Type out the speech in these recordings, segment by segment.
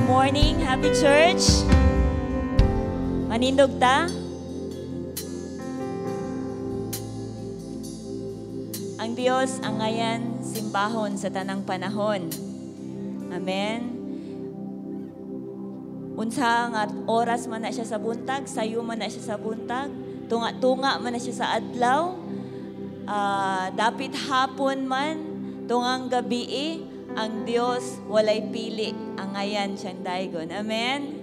Morning, happy church. Manindog ta. Ang Dios ang ngayan simbahon sa tanang panahon. Amen. Unsa nga oras man na siya sa buntag, sayo man na siya sa buntag, tunga-tunga man na siya sa adlaw, dapit hapon man, tungang gabii, ang Dios walay pili, ang ngayan siyang daygon. Amen?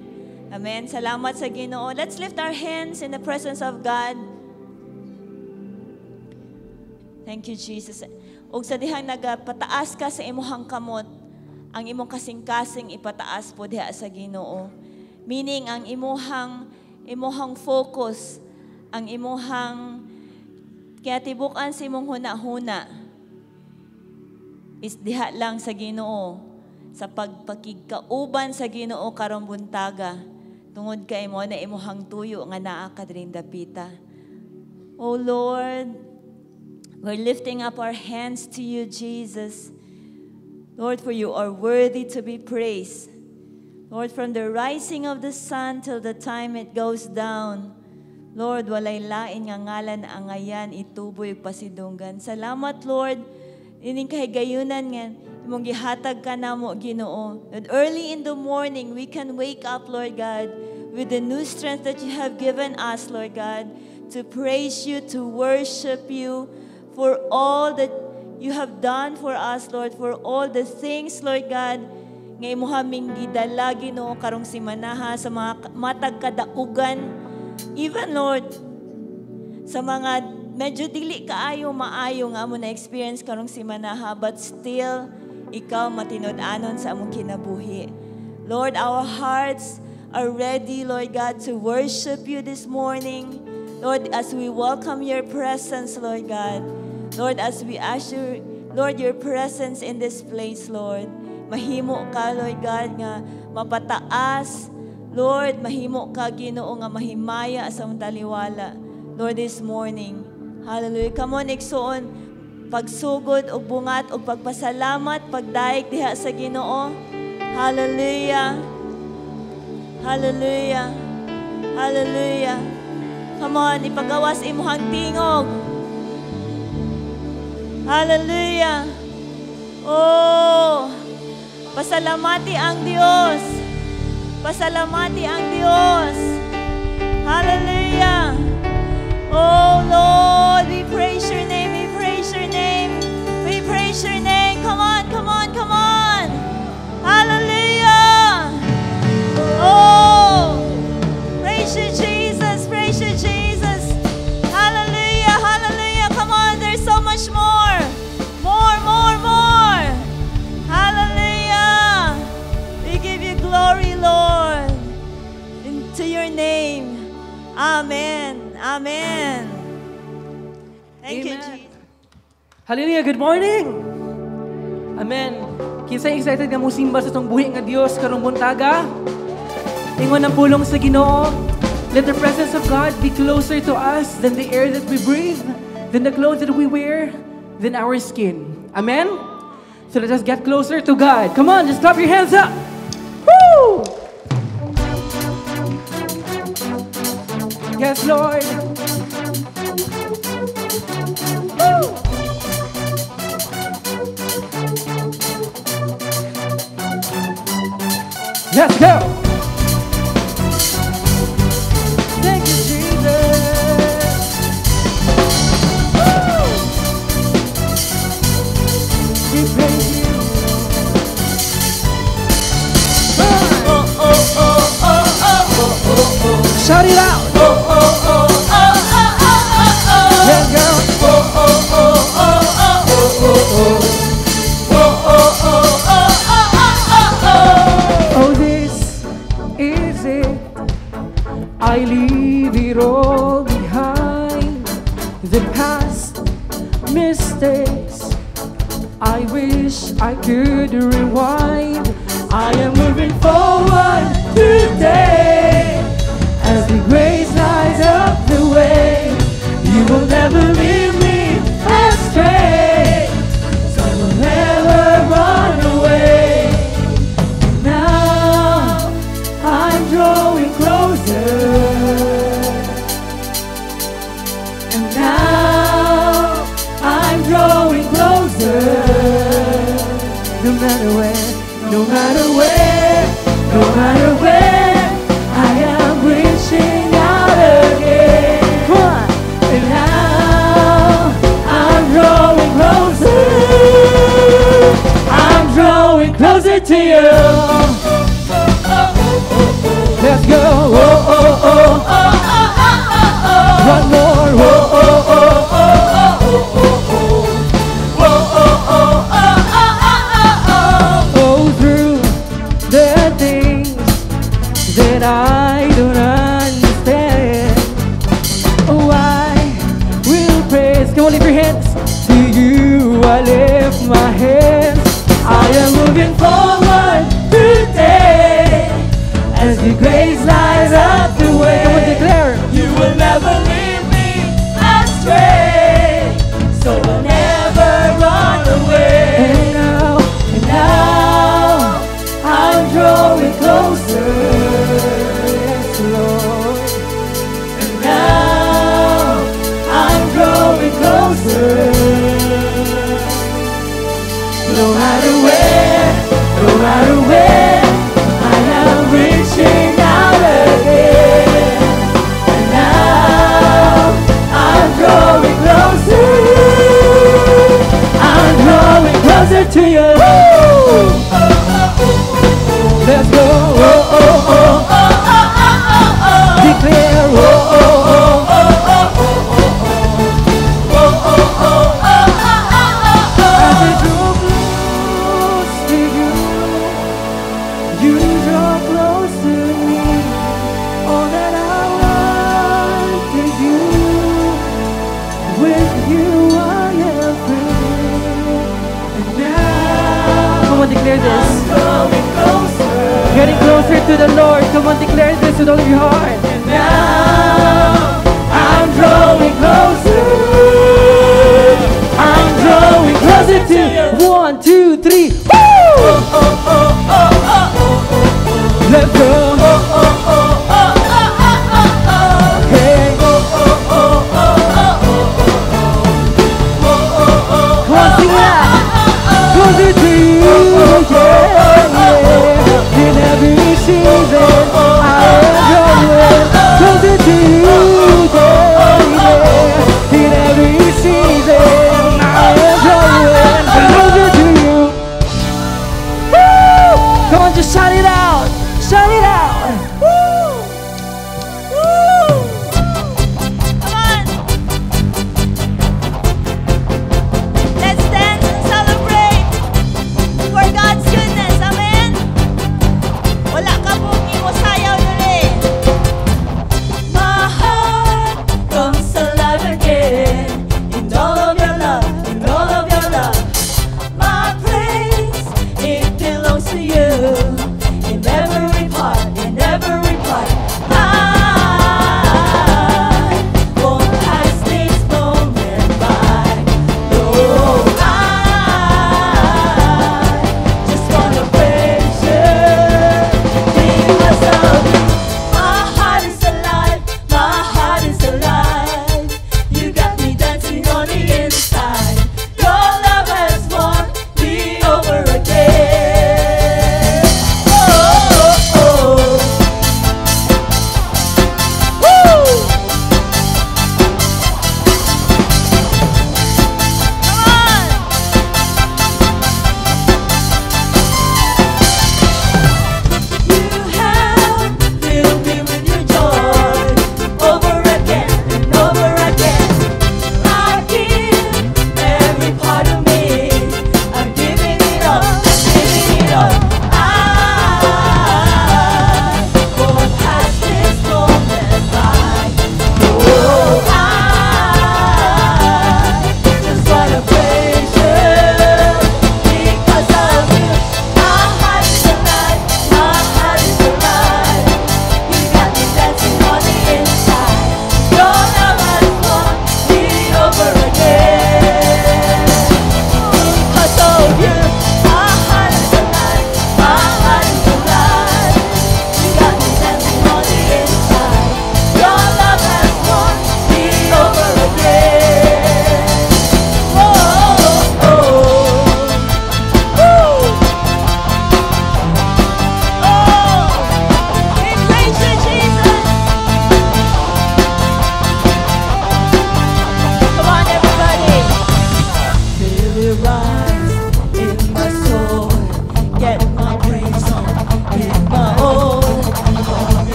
Amen. Salamat sa Ginoo. Let's lift our hands in the presence of God. Thank you, Jesus. Ug sa dihang nagapataas ka sa imuhang kamot, ang imong kasing-kasing ipataas po diha sa Ginoo. Meaning, ang imuhang focus, ang imuhang kinatibukan sa imong huna-huna is diha lang sa Ginoo, sa pagpakigkauban sa Ginoo karong buntaga, tungod kay mo na imuhang tuyo nga naa ka dring dapita. Oh Lord, we're lifting up our hands to you, Jesus. Lord, for you are worthy to be praised. Lord, from the rising of the sun till the time it goes down, Lord, walay lain nga ngalan angayan ituboy pasidunggan. Salamat, Lord, ining kahigayunan nga imong gihatag ka namo, Ginoo. That early in the morning, we can wake up, Lord God, with the new strength that you have given us, Lord God, to praise you, to worship you, for all that you have done for us, Lord, for all the things, Lord God, nga imo haming gidala, Ginoo, karong simanaha sa mga matag kadaugan. Even, Lord, sa mga medyo dili kaayo maayo nga amo na experience karong simanaha, but still, ikaw matinud-anon sa among kinabuhi. Lord, our hearts are ready, Lord God, to worship you this morning. Lord, as we welcome your presence, Lord God. Lord, as we usher, Lord, your presence in this place, Lord. Mahimo ka, Lord God, nga mapataas. Lord, mahimo ka, Ginoo, nga mahimaya sa among taliwala. Lord, this morning. Hallelujah. Come on, igsuon, pagsugod og bungat og pagpasalamat, pagdaig diha sa Ginoo. Hallelujah. Hallelujah. Hallelujah. Come on, ipagawas imuhang tingog. Hallelujah. Oh, pasalamati ang Dios. Pasalamati ang Dios. Hallelujah. Oh Lord, we praise your name. We praise your name. We praise your name. Come on, come on, come on. Hallelujah. Oh, praise you, Jesus. Praise you, Jesus. Hallelujah, hallelujah. Come on, there's so much more. More, more, more. Hallelujah. We give you glory, Lord. Into your name. Amen. Amen. Thank you, Amen. Jesus. Hallelujah. Good morning. Amen. Kinsa excited nga mosimba sa atong buhi nga Dios karong buntaga? Ingon ang pulong sa Ginoo, let the presence of God be closer to us than the air that we breathe, than the clothes that we wear, than our skin. Amen? So let us get closer to God. Come on, just clap your hands up. Woo! Yes, Lord. Woo! Let's go! Thank you, Jesus. Woo! We praise you, Lord. Oh, oh, oh, oh, oh, oh, oh, oh. Shout it out! Oh, oh, oh, oh, oh, oh, oh, oh. Let's go! Oh, oh, oh, oh, oh, oh, oh, oh. Oh, oh, oh, oh, oh, oh, oh, oh. Oh, this is it. I leave it all behind. The past mistakes, I wish I could rewind. I am moving forward today. As the grace lights up the way, you will never leave me astray. So I will never run away. Now Matter where, no matter where, no matter where, I am reaching out again. Come on. And now I'm drawing closer. I'm drawing closer to you. Let's go. Oh. One more. Oh. Oh, through the things that I don't understand. Oh, I will praise. Come on, lift your hands. To you I lift my hands. I am moving forward today as your grace lights up the way. Come on, declare. You will never leave me astray, so I'll never run away. And now, I'm drawing closer. Yes, Lord. And now, I'm drawing closer. No matter where, no matter where, I am reaching out again. And now, I'm drawing closer. I'm drawing closer to you. Let's go. Oh. Declare. Oh. As I draw close to you, you draw close to me. All that I want is you. With you I am free. And now, come on, declare this. Drawing closer. Getting closer to the Lord. Come on, declare this with all of your heart. And now I'm drawing closer. I'm drawing closer to you. One, two, three. Woo! Let's go. Hey. Come on, sing it out. Closer to you, yeah. In every season, I am drawing closer to you, yeah. In every season, I am drawing closer to you. Woo! Come on, just shout it out. Shout it out. Woo! Woo! Come on! Let's dance and celebrate!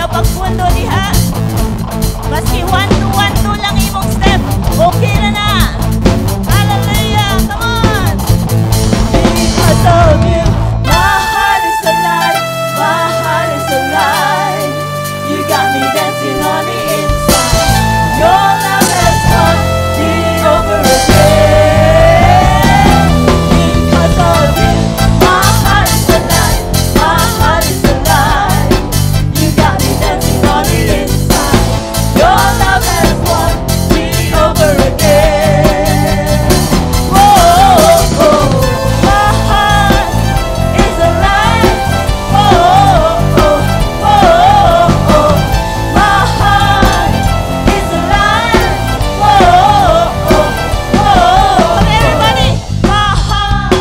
Ayaw pagpundo diha. Maski 1, 2, 1, 2 lang imong step. Okay na na. Hallelujah! Come on! Because of you, my heart is alive. My heart is alive. You got me dancing on the inside. Your love has won me over again. Because of you, my heart is alive. My heart is alive. You got me dancing on the inside. Your love has won me over again. Whoa, my heart is alive. Oh, my heart is alive. Whoa, everybody, my heart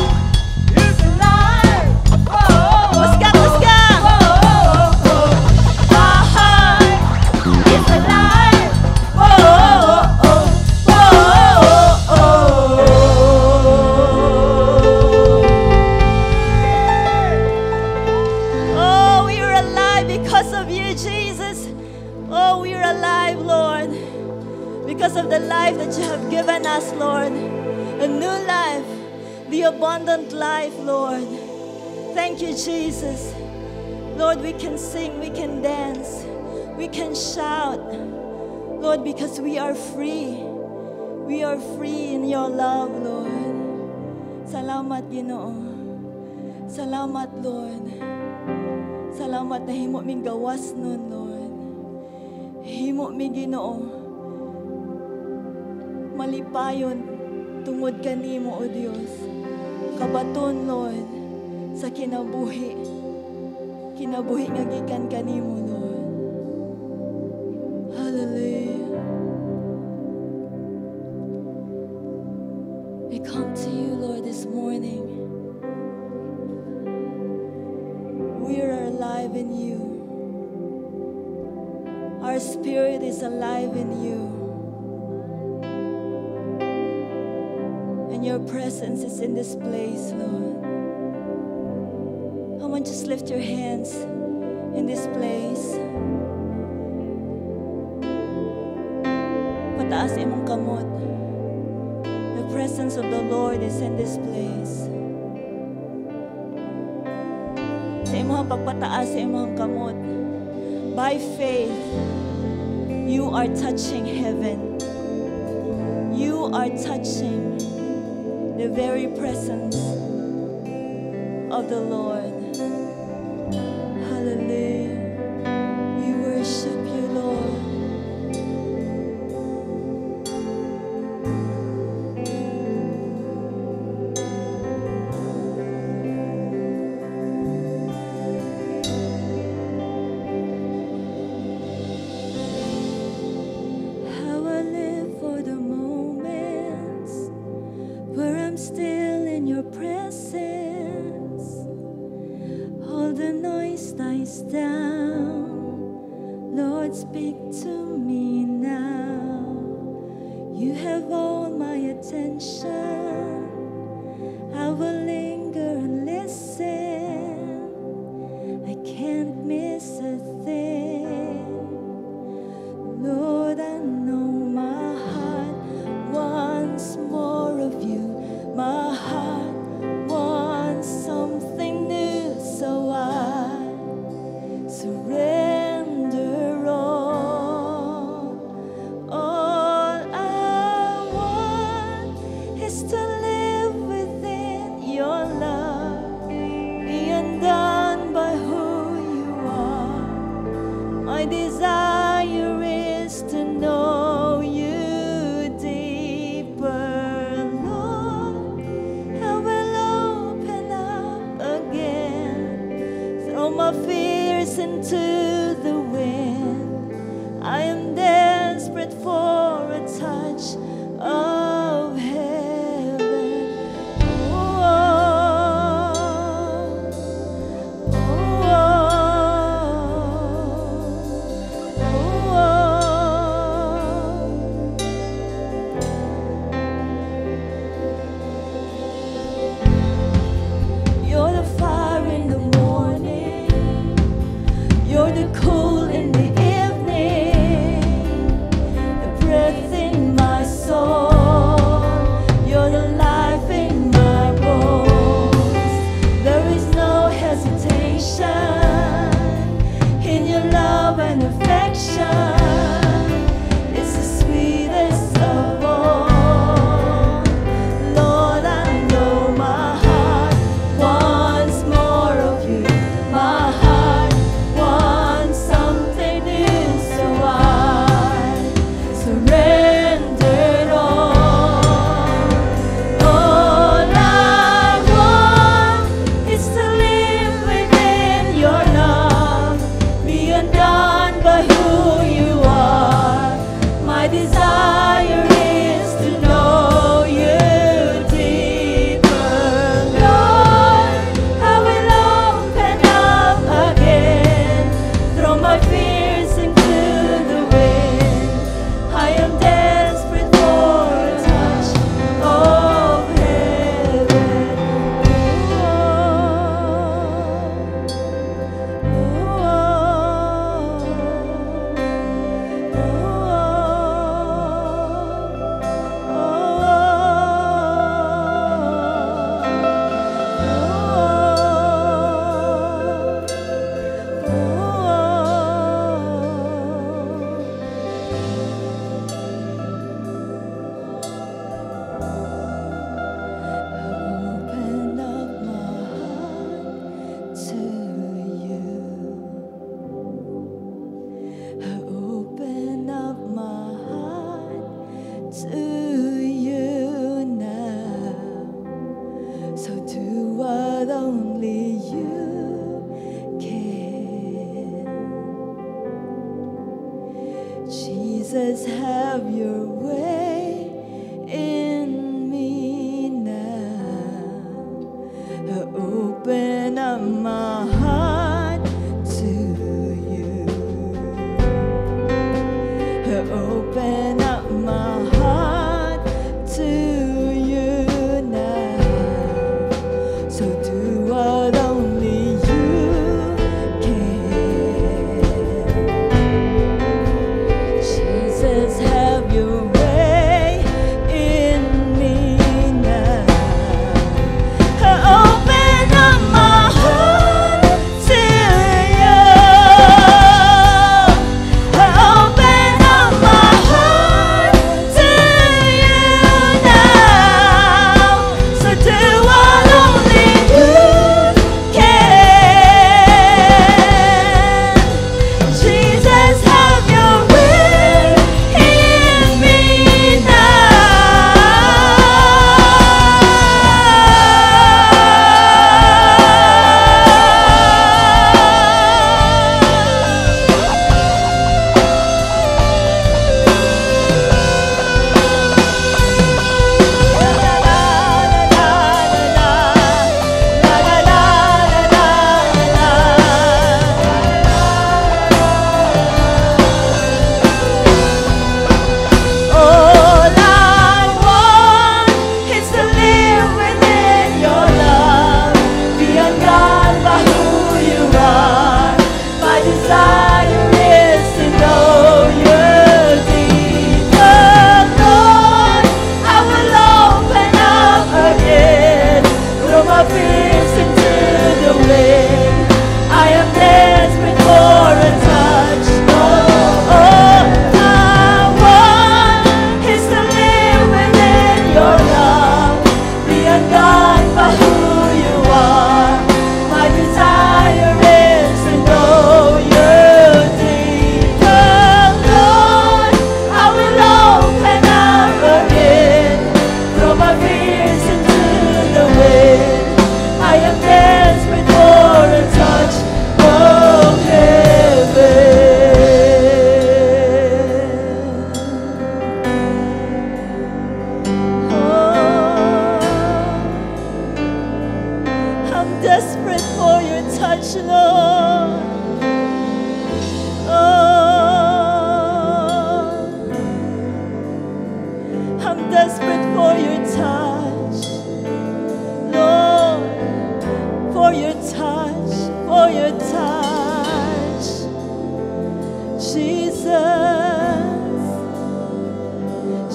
is alive. Whoa, kusga, kusga. Whoa, my heart is alive. Whoa. Oh, we are alive because of you, Jesus. Oh, we are alive, Lord, because of the life that you have given us, Lord. A new life, the abundant life, Lord. Thank you, Jesus. Lord, we can sing, we can dance, we can shout, Lord, because we are free. We are free in your love, Lord. Salamat, Ginoo. Salamat, Lord. Salamat na himo ming gawas nun, Lord. Himo mi, Ginoo. Malipayon tungod kanimo, O Dios. Kabaton, Lord, sa kinabuhi. Kinabuhi nga gikan kanimo, Lord. Hallelujah. We come to you, Lord, this morning. We are alive in you. Our spirit is alive in you. And your presence is in this place, Lord. Come on, just lift your hands in this place. Pataas imong kamot. The presence of the Lord is in this place. Sa imong pagpataas sa imong kamot, by faith, you are touching heaven. You are touching the very presence of the Lord. Hallelujah. We worship you, Lord. How I live for the moments where I'm still in your presence. All the noise dies down. Lord, speak to me now. You have all my attention. I will linger and listen. I can't miss a thing. Lord, I know my heart wants more of you. My heart wants something new, so I surrender all. All I want is to live within your love, be undone by who you are. My desire is to know you deeper, Lord. I will open up again, throw my fears into the wind. I am desperate for a touch of heaven. Oh. You're the fire in the morning. You're the cool in the Love and affection is the sweetest of all. Lord, I know my heart wants more of you. My heart wants something new, so I surrender it all. All I want is to live within your love, be undone by who you are. My desire is to know you deeper, Lord. I will open up again, throw my fears into the wind. I am desperate for a touch of heaven. Open up my heart to you. Open up my heart to you now. So do what only you can. Jesus, have your way in me now. Open up my heart to you. Open up my heart to you now. So do what only you can. Jesus, have your way in me now. Open up my heart to you. Open up my heart to you now. So do what only you can. Jesus, have your way in me now. All I want is to live within your love, be undone by who you are. My desire is to know you deeper, Lord. I will open up again, throw my fears into the wind. I am desperate for a touch. Oh, I want is to live within your love, be undone by who you are. My desire is to know you deeper, Lord. I will open up again, throw my fears into the wind. I am desperate for a touch of heaven. Oh, I'm desperate for your touch, Lord. Oh, I'm desperate for your touch, Lord, for your touch, for your touch, Jesus,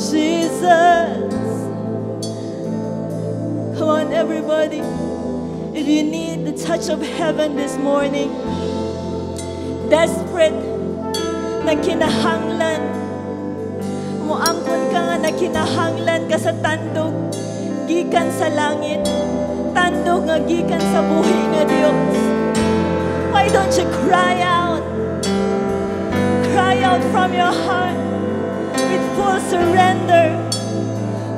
Jesus. Come on, everybody. If you need the touch of heaven this morning, desperate Nagkinahanglan. Muangkon ka nga nagkinahanglan ka sa tandog gikan sa langit. Tandog nga gikan sa buhi nga Dios. Why don't you cry out? Cry out from your heart with full surrender.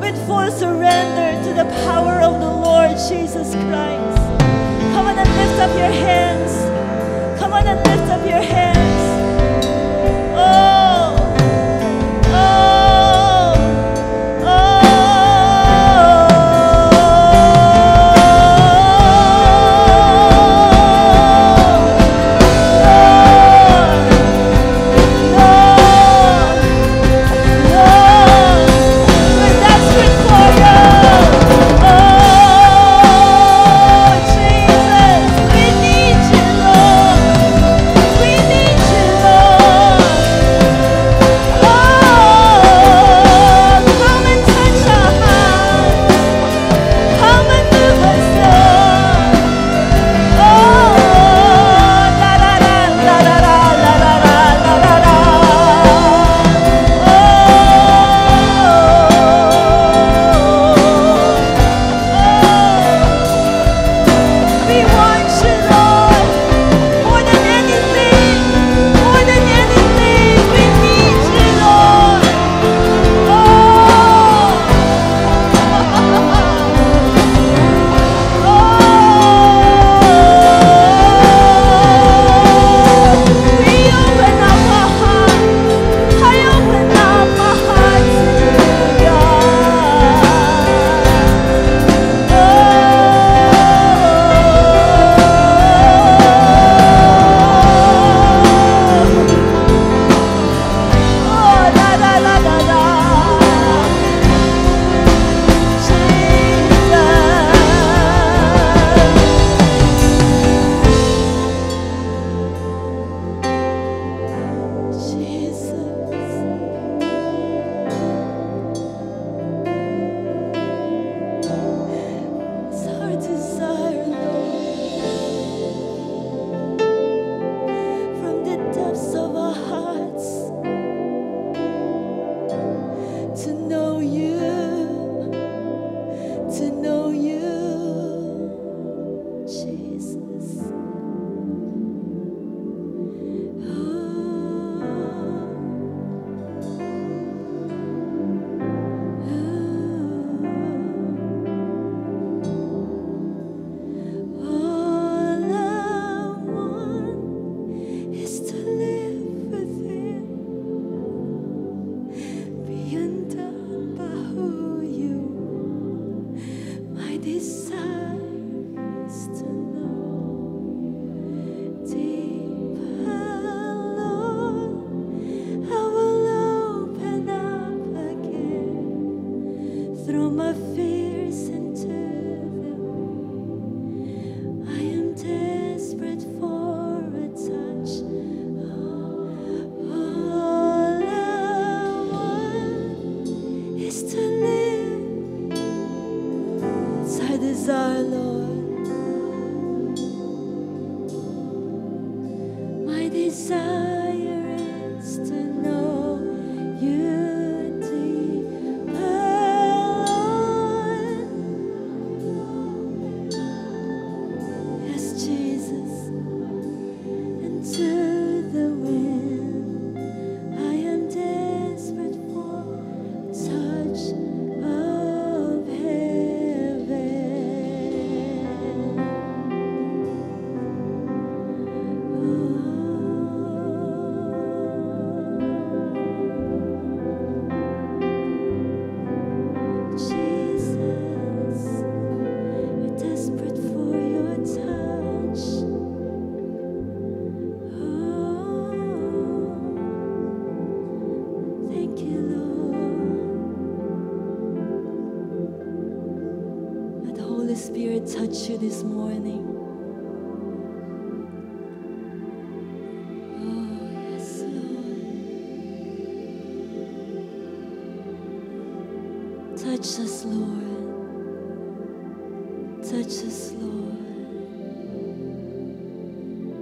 With full surrender to the power of the Lord Jesus Christ. Come on and lift up your hands. Come on and lift up your hands. Oh. Lord, Lord, Lord, we're desperate for you. Oh, Jesus, we need you, Lord. We need you, Lord. Oh, come and touch our hearts. Come and move us, Lord. Oh, la la la la la la la la la la la. Oh, we want you, Lord, more than anything, more than anything. We need you, Lord. Oh. Oh, we open up our heart. I open up my heart to you, God. Oh, la la la la la. Jesus. Jesus. It's our desire, Lord, from the depths of our hearts to know you, to know you, Jesus. Oh. All I want is to live within, be undone by who you. My desire is to know deeper, Lord. I will open up again, throw my fears into the I am desperate for a touch. All I want is to live. It's our desire, Lord. My desire is to know you deeper, Lord. Yes, Jesus, into the wind. I am desperate for touch of heaven. Oh, Jesus. We're desperate for your touch. Oh, thank you, Lord. Let the Holy Spirit touch you this morning. Oh, yes, Lord. Touch us, Lord. Touch us, Lord.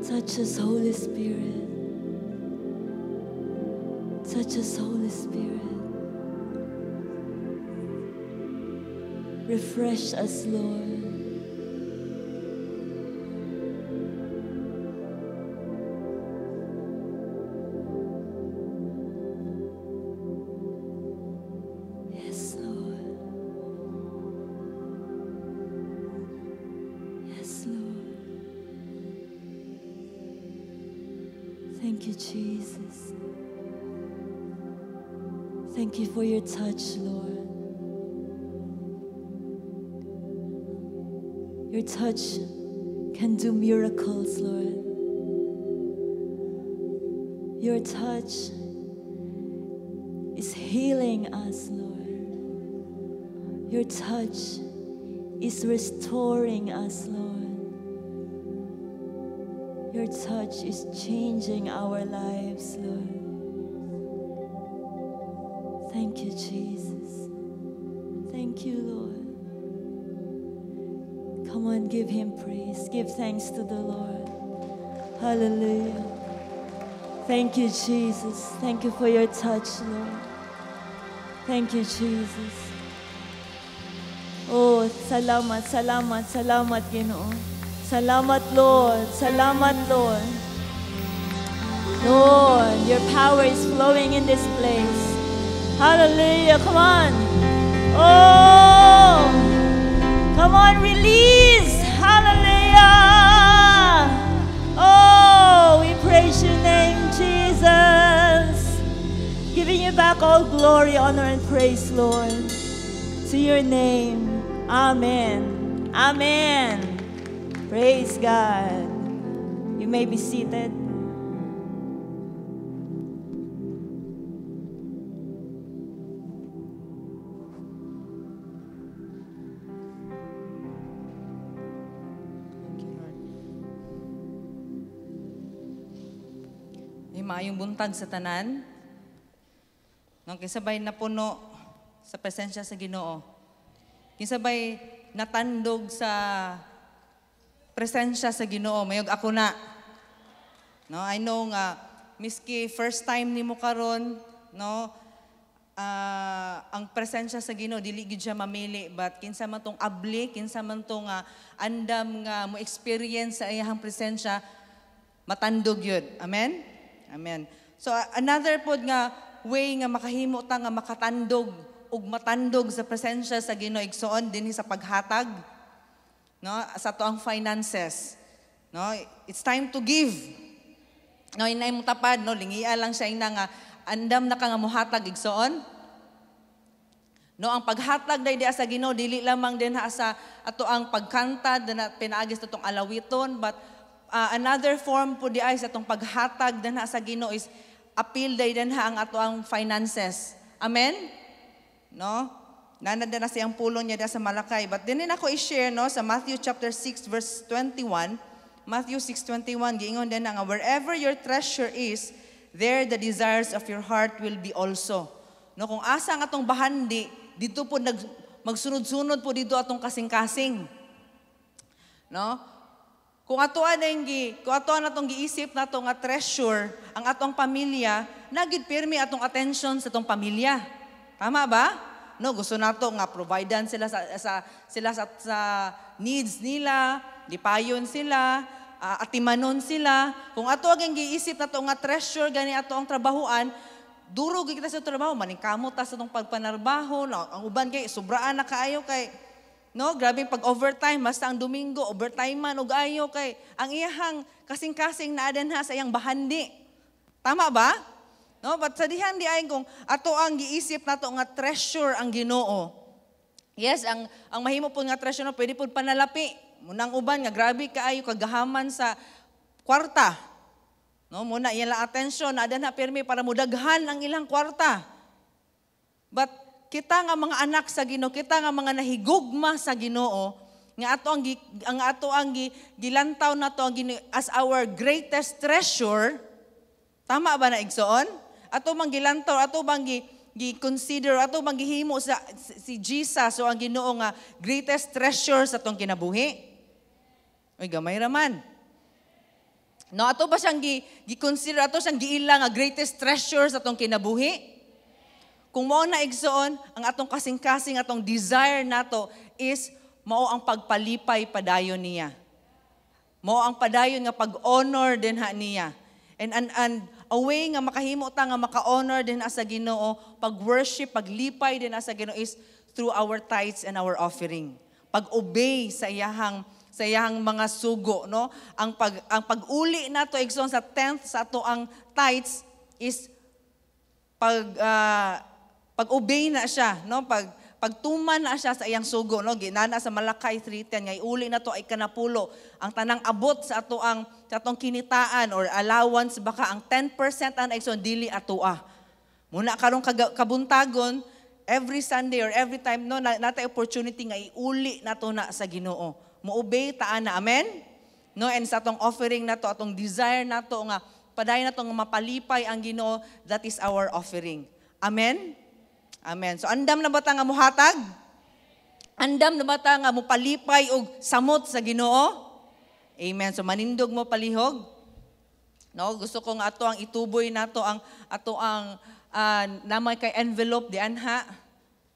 Touch us, Holy Spirit. Touch us, Holy Spirit. Refresh us, Lord. Yes, Lord. Yes, Lord. Thank you, Jesus. Thank you for your touch, Lord. Your touch can do miracles, Lord. Your touch is healing us, Lord. Your touch is restoring us, Lord. Your touch is changing our lives, Lord. Thank you, Jesus. Thank you, Lord. Come on, give him praise. Give thanks to the Lord. Hallelujah. Thank you, Jesus. Thank you for your touch, Lord. Thank you, Jesus. Oh, salamat, salamat, salamat, Ginoo. Salamat, Lord. Salamat, Lord. Lord, your power is flowing in this place. Hallelujah. Come on. Oh, come on, release. Hallelujah. Oh, we praise your name, Jesus. Giving you back all glory, honor, and praise, Lord. To your name. Amen. Amen. Praise God. You may be seated. Thank you, Lord. May maayong buntag sa tanan. Nang kinsabay napuno sa presensya sa Ginoo. Kinsabay natandog sa presensya sa Ginoo, mayog ako na. No, I know nga miski first time nimo karon, no, ang presensya sa Ginoo dili gid siya mamili, but kinsa man tong abli, kinsa man tong andam nga mo experience sa iyang presensya, matandog yun. Amen? Amen. So another pod nga way nga makahimo ta nga makatandog ug matandog sa presensya sa Ginoo igsoon dinhi sa paghatag, no, sa ato ang finances, no, it's time to give, no, inay mong tapad, no, lingia lang siya ina nga andam na ka nga mohatag igsoon, no, ang paghatag dai diha sa Ginoo dili lamang din ha sa ato ang pagkanta na pinaagi sa atong alawiton, but another form po di ay sa atong paghatag din ha sa Ginoo is appeal day din ha ang ato ang finances. Amen? No? Nananda na siyang pulong niya sa Malakay. But din ako i-share, no, sa Matthew chapter 6 verse 21. Matthew 6:21 giingon din nga wherever your treasure is, there the desires of your heart will be also. No, kung asa ang atong bahandi, dito po magsunod-sunod po dito atong kasing-kasing. No? Kung ato atong giisip nato nga treasure ang atong pamilya, nagid pirmi atong attention sa atong pamilya. Tama ba? No, gusto nato nga providean sila sa needs nila, dipayon sila, atimanon sila. Kung ato ang giisip nato nga treasure gani ato ang trabahuan, duro gyud kita sa trabaho, maningkamot ta sa atong pagpanarbaho, no, ang uban kay sobraan na kaayo kay, no, grabe pag overtime, basta ang Domingo overtime man og ayo kay ang iyahang kasing-kasing naa dinha sa iyang bahandi. Tama ba? No, but sa dihan di ay kung ato ang giisip nato nga treasure ang Ginoo. Yes, ang mahimo pud nga treasure no, pwede pud panalapi. Munang uban nga grabe kaayo kagahaman sa kwarta. No, muna iyang attention naa dinha pirmi para mudaghan ang ilang kwarta. But kita nga mga anak sa Ginoo, kita nga mga nahigugma sa Ginoo, nga ato ang gilantaw nato ang Ginoo as our greatest treasure. Tama ba na igsoon? Ato mang gilantaw, ato bang gi-consider, ato bang gihimo sa si Jesus o ang Ginoo nga greatest treasure sa atong kinabuhi? Oy, gamay ra man. No, ato ba siyang gi-consider, ato siyang giila nga greatest treasure sa atong kinabuhi? Kung mao na, igsoon, ang atong kasing-kasing, atong desire nato is mao ang pagpalipay padayon niya. Mao ang padayon nga pag-honor din ha niya. And a way nga makahimo ta nga maka-honor din sa Ginoo, pag-worship, paglipay din sa Ginoo is through our tithes and our offering. Pag-obey sa iyahang mga sugo, no? Ang pag-uli nato, igsoon, sa tenth sa ato ang tithes is pag-obey na siya, no? Pagtuman na siya sa iyang sugo, no? Ginana sa Malachi 3:10 nga iuli na to ay kanapulo ang tanang abot sa atong kinitaan or allowance baka ang 10% an, igsoon, dili atoa. Muna karong kabuntagon, every Sunday or every time, no, na natay opportunity nga iuli nato na sa Ginoo. Mo-obey ta ana, amen? No, and sa atong offering nato, atong desire nato nga padayon nato nga mapalipay ang Ginoo, that is our offering. Amen? Amen. So andam na ba ta nga muhatag? Andam na ba ta nga mupalipay og samot sa Ginoo? Amen. So manindog mo palihog. No, gusto ko nga ato ang ituboy nato ang ato ang namay kay envelope di anha.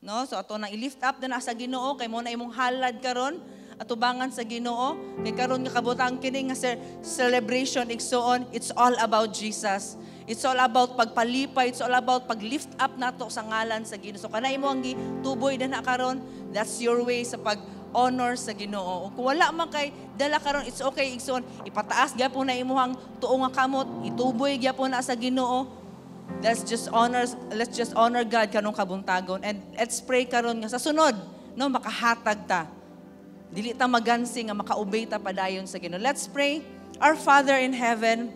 No? So ato nang i-lift up na sa Ginoo kay mo na imong halad karon atubangan sa Ginoo kay karon nga kabutang kini nga celebration, igsoon, it's all about Jesus. It's all about pagpalipay, it's all about pag-lift up nato sa ngalan sa Ginoo. So kanay mo ang gituboy na karon, that's your way sa pag-honor sa Ginoo. Kung wala man kay dala karon, it's okay, igsoon. Ipataas gyapon na imuhang tuo nga kamot, ituboy gyapon na sa Ginoo. Let's just honor God karong kabuntagon and let's pray karon nga sa sunod, no, makahatag ta. Dili ta magansi nga maka-obey ta padayon sa Ginoo. Let's pray. Our Father in heaven,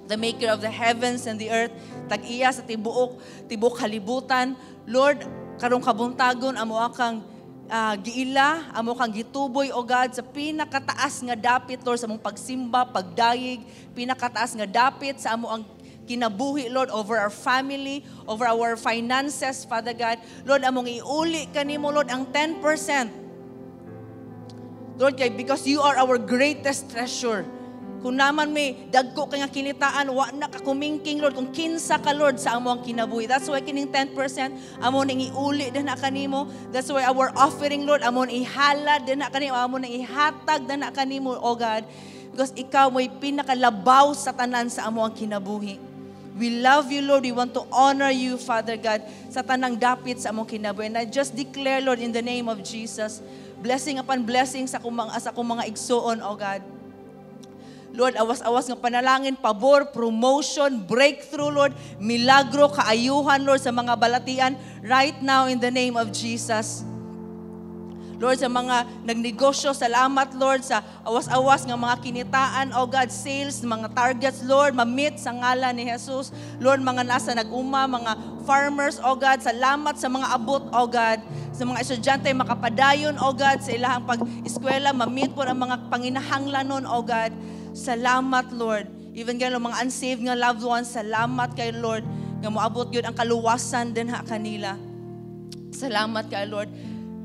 the maker of the heavens and the earth, tag-iya sa tibuok kalibutan. Lord, karong kabuntagon amo akang giila, amo kang gituboy, O God, sa pinakataas nga dapit, Lord, sa among pagsimba, pagdayeg, pinakataas nga dapit sa amo ang kinabuhi, Lord, over our family, over our finances, Father God. Lord, among iuli kanimo, Lord, ang 10%. Lord, kay because you are our greatest treasure. Kung naman may dagko kay nga kinitaan, wa na ka kumingking, Lord, kung kinsa ka, Lord, sa amo ang kinabuhi. That's why kining 10%, amo ning iuli din na kanimo. That's why our offering, Lord, amo ning ihalad din na kanimo, amo ning ihatag din na kanimo, O God. Because ikaw mo'y pinakalabaw sa tanan sa amo ang kinabuhi. We love you, Lord. We want to honor you, Father God, sa tanang dapit sa among kinabuhi. And I just declare, Lord, in the name of Jesus, blessing upon blessing sa akong mga igsuon, O God. Lord, awas-awas nga panalangin, pabor, promotion, breakthrough, Lord, milagro, kaayuhan, Lord, sa mga balatian right now in the name of Jesus. Lord, sa mga nagnegosyo, salamat, Lord, sa awas-awas nga mga kinitaan, oh God, sales, mga targets, Lord, ma-meet sa ngalan ni Jesus. Lord, mga nasa nag-uma, mga farmers, oh God, salamat sa mga abot, oh God, sa mga estudyante, makapadayon, oh God, sa ilahang pag-eskwela, ma-meet po ang mga panginahanglanon, oh God. Salamat, Lord. Even gano'n, mga unsaved nga loved ones, salamat kay Lord, nga moabot yun ang kaluwasan din ha kanila. Salamat kay Lord.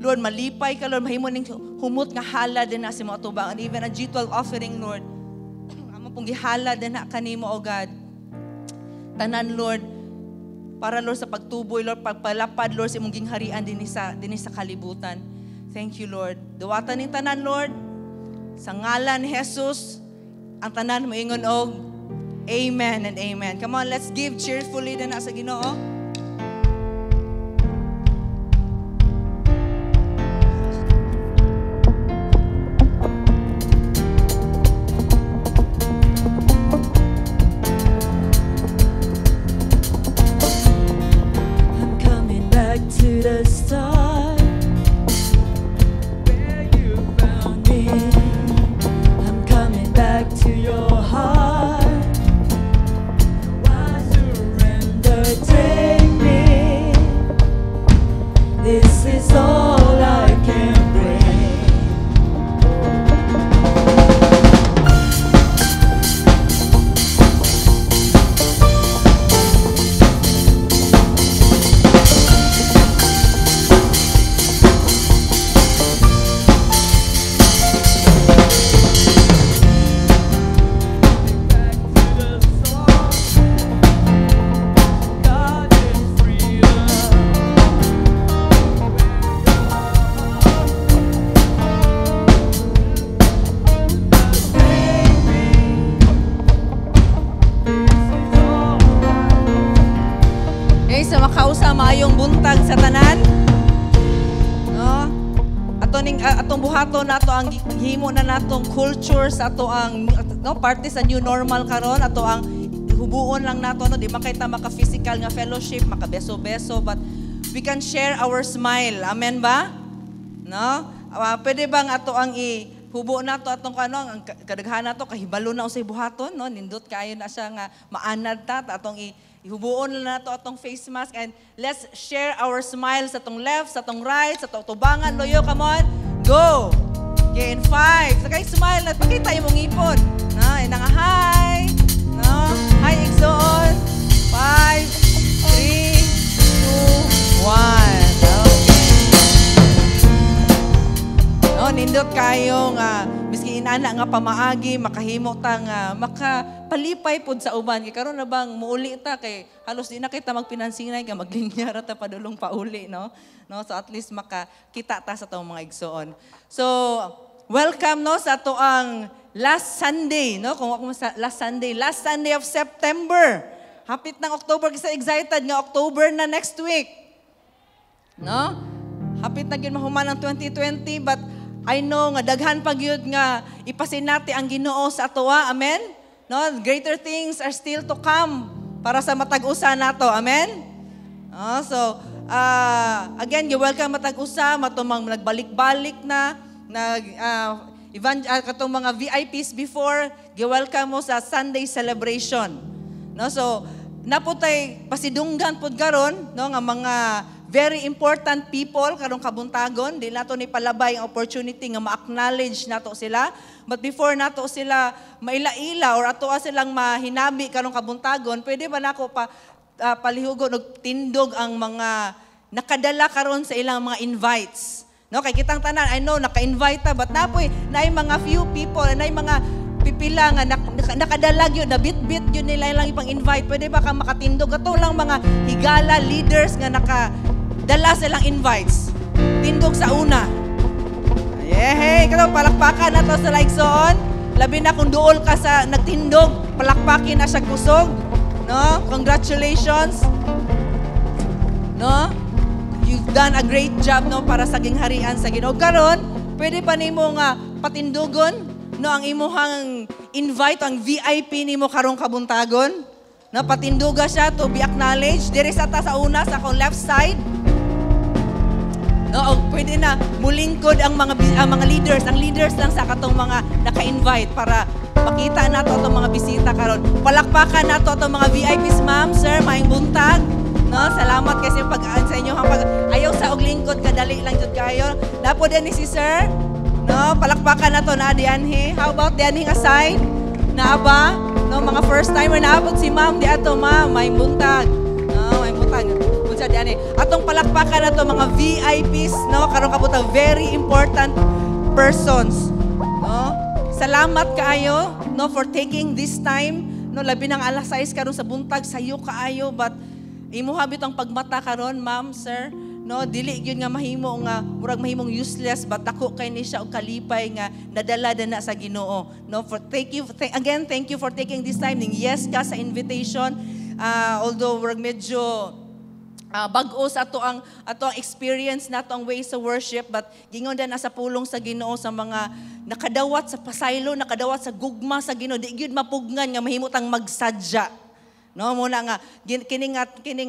Lord, malipay ka, Lord. Mahimo ning humot nga halad din na sa mga tubang. And even a G12 offering, Lord. Amo pong gihalad din na kanimo, O God. Tanan, Lord, para, Lord, sa pagtuboy, Lord, pagpalapad, Lord, sa imong gingharian dinhi sa kalibutan. Thank you, Lord. Duwatan ning tanan, Lord. Sa ngalan ni Jesus, ang tanan moingon og amen and amen. Come on, let's give cheerfully din na sa Ginoo. I'm coming back to the start where you found me. I'm coming back to your heart. I surrender. Take Ayaw sa maayong buntag sa tanan. No? Ato ning atong buhaton nato ang gihimo na natong culture sa ato ang, no, parte sa new normal karon. Ato ang hubuon lang nato, no, di man kay ta maka physical nga fellowship, maka beso-beso, but we can share our smile. Amen ba? No? Pwede bang ato ang i hubo nato atong kano, ang kadaghan nato kahibalo na unsay buhaton, no? Nindot kaayo na siya nga maanad ta atong ihubuon na nato atong face mask and let's share our smile sa atong left, sa atong right, sa atong tubangan, loyo. Come on, go! Okay, in five, sa kay smile na pakita imong ngipon, no? Nga hi, no? Hi, igsoon. 5, 3, 2, 1. Okay. No, nindot kayo nga miski inana nga pamaagi makahimo ta nga makapalipay pod sa uban, kay karon na bang muuli ta kay halos di na kita magpinansinay kay maglinya ra ta padulong pauli, no? No, so at least makakita ta sa atong mga igsoon. So welcome, no, sa ato ang last Sunday, no, kung ako sa last Sunday of September. Hapit ng October kasi, excited nga October na next week. No? Hapit na gyud mahuman ang 2020, but I know nga daghan pa gyud nga ipasinati ang Ginoo sa atoa. Amen? No, greater things are still to come para sa matag usa nato. Amen? Oh, so again, you welcome matag usa matumang nagbalik-balik na nag katong mga VIPs before, gi-welcome mo sa Sunday celebration. No, so naputay pasidunggan pud karon, no, nga mga very important people karong kabuntagon. Di nato ni palabay ang opportunity nga ma-acknowledge nato sila. But before nato sila maila-ila or ato silang mahinabi karong kabuntagon, pwede ba nako pa palihugo og tindog ang mga nakadala karon sa ilang mga invites? No, kay kitang tanan, I know naka-invite ta, but napoy naay mga few people, naay mga pipila nga nakadala gyud, nabitbit gyud nila ilang ipang-invite. Pwede ba ka makatindog ato lang mga higala leaders nga nakadala silang invites? Tindog sa una. Yeah, hey, kato palakpakan nato sa igsoon. Labi na kung duol ka sa nagtindog, palakpakin na siya kusog. No? Congratulations. No? You've done a great job, no, para sa gingharian sa Ginoo. Karon, pwede pa nimo nga patindugon, no, ang imuhang invite, ang VIP nimo karong kabuntagon. No, patinduga siya to be acknowledged. Diri sa ta sa una sa akong left side. No, og pwede na mulingkod ang mga leaders, ang leaders lang sa katong mga naka-invite para makita nato atong mga bisita karon. Palakpakan nato atong mga VIPs, ma'am, sir, maayong buntag. No, salamat kasi pag sa inyo ang pag ayaw sa og lingkod, kadali lang jud kayo. Napo din ni si sir. No, palakpakan nato na dianhi. How about dianhi nga side? Naa ba? No, mga first timer, naabot si ma'am di ato, ma'am, maayong buntag. No, maayong buntag. Unsa diani? Atong palakpakan nato mga VIPs, no, karon kabuntag, very important persons, no? Salamat kaayo, no, for taking this time, no, labi nang alas 6 karon sa buntag, sayo kaayo, but imuha bitong pagmata karon, ma'am, sir, no, dili gyud nga mahimo nga murag mahimong useless, but dako kay ni siya og kalipay nga nadala na sa Ginoo, no? For thank you thank, again, thank you for taking this time ning yes ka sa invitation. Although murag medyo bag-o sa ato ang experience nato ang way sa worship, but gingon na sa pulong sa Ginoo sa mga nakadawat sa pasaylo, nakadawat sa gugma sa Ginoo, di gyud mapugnan nga mahimo tang magsadya. No, muna nga kini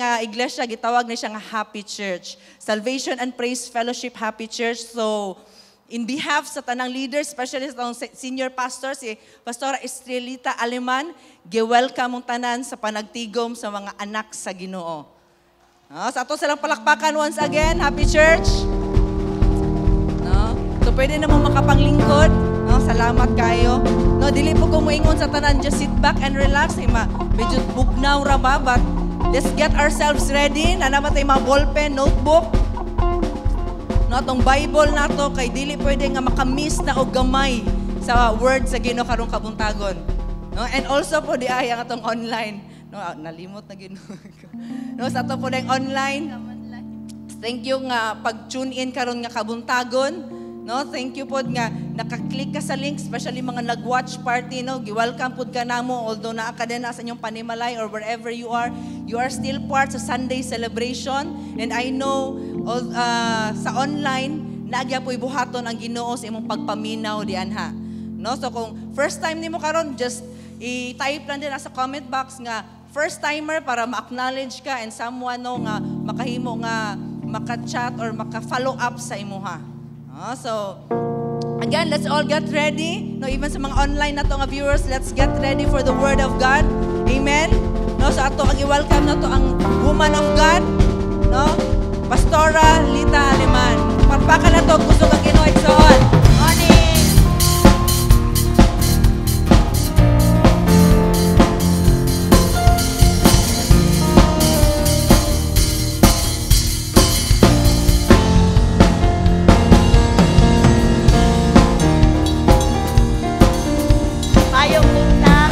nga iglesia gitawag ni siya nga Happy Church. Salvation and Praise Fellowship Happy Church. So in behalf sa tanang leaders, especially sa atong senior pastor, si Pastora Estrelita Aleman, gi-welcome mong tanan sa panagtigom sa mga anak sa Ginoo. No, sa ato silang palakpakan once again, Happy Church. No? So pwede na mo makapanglingkod. No, salamat kayo. No, dili po ko moingon sa tanan, just sit back and relax. Eh, ma, medyo bugnaw ra ba, but let's get ourselves ready. Na naman tayo mga ballpen, notebook. No, atong Bible nato kay dili pwede nga makamiss na og gamay sa word sa Ginoo karong kabuntagon. No, and also po di ay ang atong online. No, nalimot na Ginoo. No, sa ato po na online. Thank you nga pag-tune in karon nga kabuntagon. No, thank you pod nga naka-click ka sa link, especially mga nag-watch party, no, gi-welcome pud ka namo, although naa ka din sa inyong panimalay or wherever you are still part sa Sunday celebration. And I know all, sa online, naa gyapoy buhaton ang Ginoo sa imong pagpaminaw dianha. No? So kung first time nimo karon, just i-type lang din sa comment box nga first timer para ma-acknowledge ka and someone, no, nga makahimo nga maka-chat or maka-follow up sa imuha. Ah, so again, let's all get ready. No, even sa mga online na to nga viewers, let's get ready for the word of God. Amen. No, so ato ang i-welcome na to ang woman of God, no? Pastora Lita Aleman. Palakpakan nato kusog ang Ginoo, igsoon. Morning! Mayong buntag.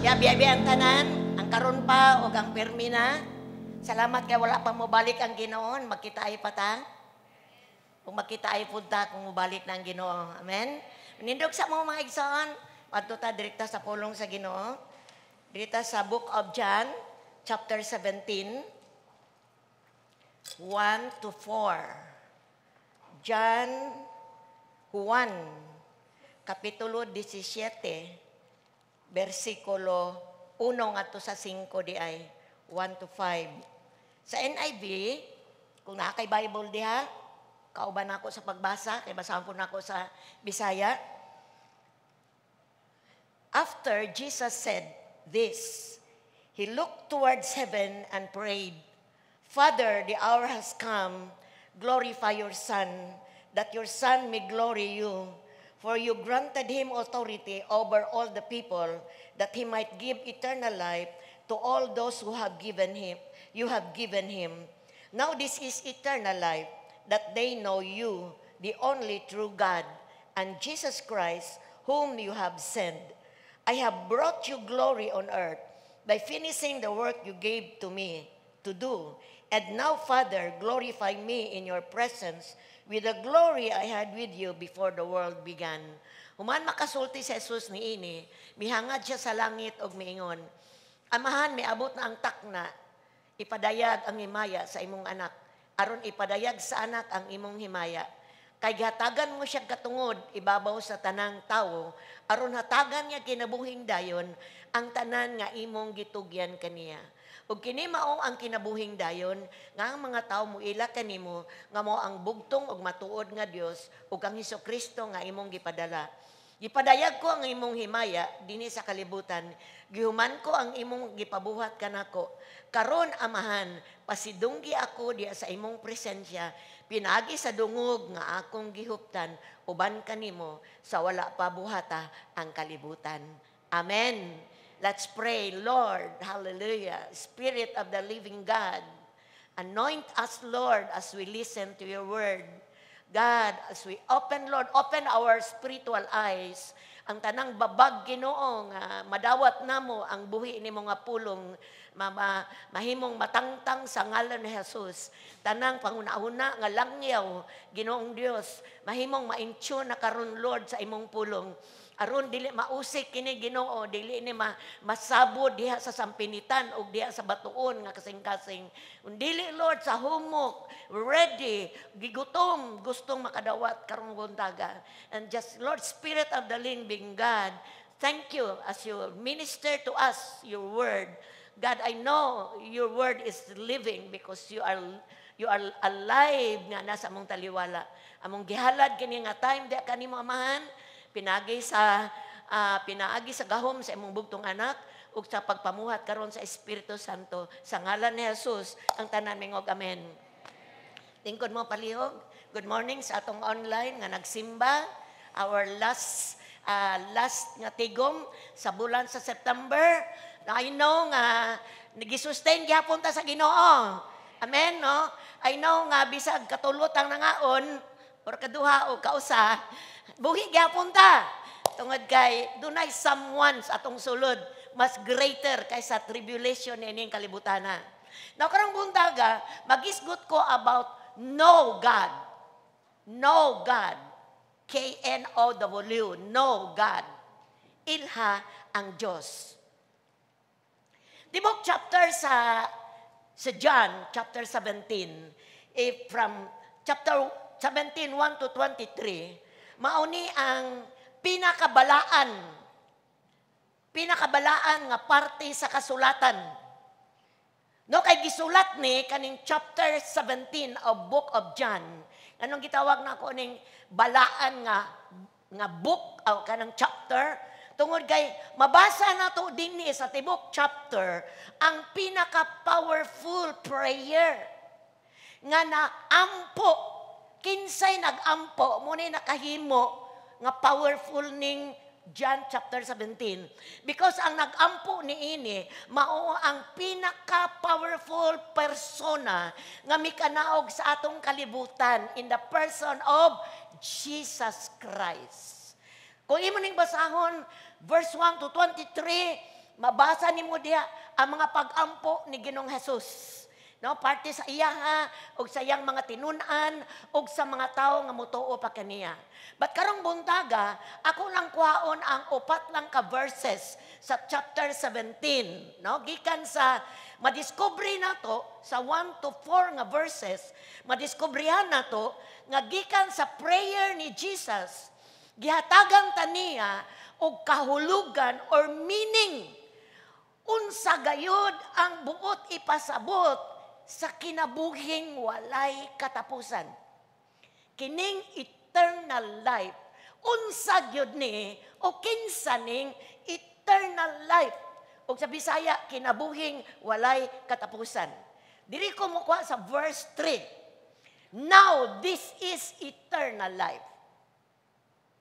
Ya, biya ang tanan, ang karon pa o ang permi na. Salamat kay wala pa mobalik ang Ginoo, magkita ay pa ta. Kung magkita ay pud ta kung mobalik na ang Ginoo. Amen. Nindog sa mo mga igsoon, adto ta direkta sa pulong sa Ginoo. Direkta sa Book of John, chapter 17, 1 to 4. John Juan, Kapitulo 17, versikulo 1 ngadto sa 5 di ay, 1 to 5. Sa NIV, kung naa kay Bible diha, kauban ako sa pagbasa, kay basahon po nako sa Bisaya. After Jesus said this, he looked towards heaven and prayed, "Father, the hour has come. Glorify your Son, that your Son may glory you. For you granted him authority over all the people, that he might give eternal life to all those who have given him. You have given him. Now this is eternal life, that they know you, the only true God, and Jesus Christ, whom you have sent. I have brought you glory on earth by finishing the work you gave to me to do. And now, Father, glorify me in your presence with the glory I had with you before the world began." Human makasulti si Jesus niini, mihangad siya sa langit og miingon, "Amahan, miabot na ang takna, ipadayag ang himaya sa imong anak, aron ipadayag sa anak ang imong himaya. Kay gihatagan mo siya katungod ibabaw sa tanang tawo, aron hatagan niya kinabuhing dayon ang tanan nga imong gitugyan kaniya. Ug kini mao ang kinabuhing dayon nga ang mga tawo muila kanimo nga mao ang bugtong ug matuod nga Dios ug ang Hesukristo nga imong gipadala. Gipadayag ko ang imong himaya dinhi sa kalibutan. Gihuman ko ang imong gipabuhat kanako. Karon, Amahan, pasidunggi ako diha sa imong presensya pinaagi sa dungog nga akong gihuptan uban kanimo sa wala pa buhata ang kalibutan." Amen. Let's pray. Lord, hallelujah. Spirit of the living God, anoint us, Lord, as we listen to your word. God, as we open, Lord, open our spiritual eyes. Ang tanang babag, Ginoo, nga madawat namo ang buhi ni mga pulong, mahimong matangtang sa ngalan ni Jesus. Tanang panguna-una nga langyaw, Ginoong Dios, mahimong ma-intune na karon, Lord, sa imong pulong. Aron dili mausik kini, Ginoo, dili ni masabod diha sa sampinitan og diha sa batuon nga kasing-kasing. Dili, Lord, sa humok, ready, gigutom, gustong makadawat karong buntaga. And just, Lord, Spirit of the living God, thank you as you minister to us your word. God, I know your word is living because you are alive nga nasa among taliwala. Among gihalad kini nga time diha kanimo, Amahan, pinaagi sa gahom sa imong bugtong anak ug sa pagpamuhat karon sa Espiritu Santo, sa ngalan ni Jesus ang tanan mingog amen. Lingkod mo palihog. Good morning sa atong online nga nagsimba. Our last nga tigom sa bulan sa September. I know nga nag-sustain gyapon ta sa Ginoo. Amen, no? I know nga bisag katulot ang nangaon or kaduha o kausa, buhi gyapon ta. Tungod kay dunay someone sa atong sulod mas greater kaysa tribulation ining kalibutana. Now karong buntaga, magisgot ko about know God. Know God. Know, know God. Ilha ang Diyos. Tibok chapter sa John, chapter 17, if from chapter 17, 1 to 23, mao ni ang pinakabalaan nga parte sa kasulatan. No, kay gisulat ni kaning chapter 17 of Book of John. Anong gitawag na ako ning balaan nga book o kanang chapter? Tungod kay mabasa nato dinhi sa tibok chapter ang pinaka powerful prayer nga naampo. Kinsay nagampo mo ni nakahimo nga powerful ning John chapter 17? Because ang nagampo ni ini mao ang pinaka powerful persona nga mikanaog sa atong kalibutan in the person of Jesus Christ. Kung imo ning basahon verse 1 to 23, mabasa nimo diha ang mga pag-ampo ni Ginoong Jesus. No, parte sa iya ha, ug sa iyang mga tinun-an ug sa mga tawo nga motuo pa kaniya. But karong buntaga, ako lang kuhaon ang upat lang ka verses sa chapter 17, no? Gikan sa madiskubre nato sa 1 to 4 nga verses, madiskubrihan nato nga gikan sa prayer ni Jesus, gihatagan ta niya og kahulugan or meaning unsa gayud ang buot ipasabot sa kinabuhing walay katapusan. Kining eternal life, unsa gyud ni o kinsa ning eternal life? O sa Bisaya, kinabuhing walay katapusan. Diri ko mukuha sa verse 3. Now, this is eternal life.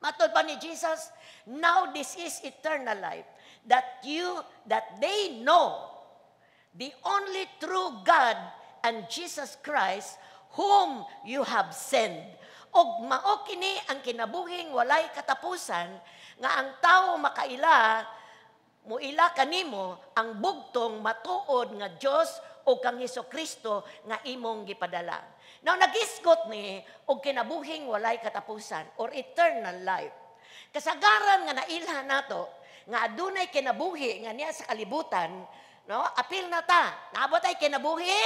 Matod pa ni Jesus, "Now this is eternal life, that they know the only true God and Jesus Christ whom you have sent." Og mao kini ang kinabuhing walay katapusan, nga ang tao makaila, muila kanimo ang bugtong matuod nga Dios o kang Hesus Kristo nga imong gipadala. Now, nagisgot ni og kinabuhing walay katapusan or eternal life. Kasagaran nga nailhan nato nga adunay kinabuhi nga niya sa kalibutan, no? Apil na ta. Naabot ay kinabuhi?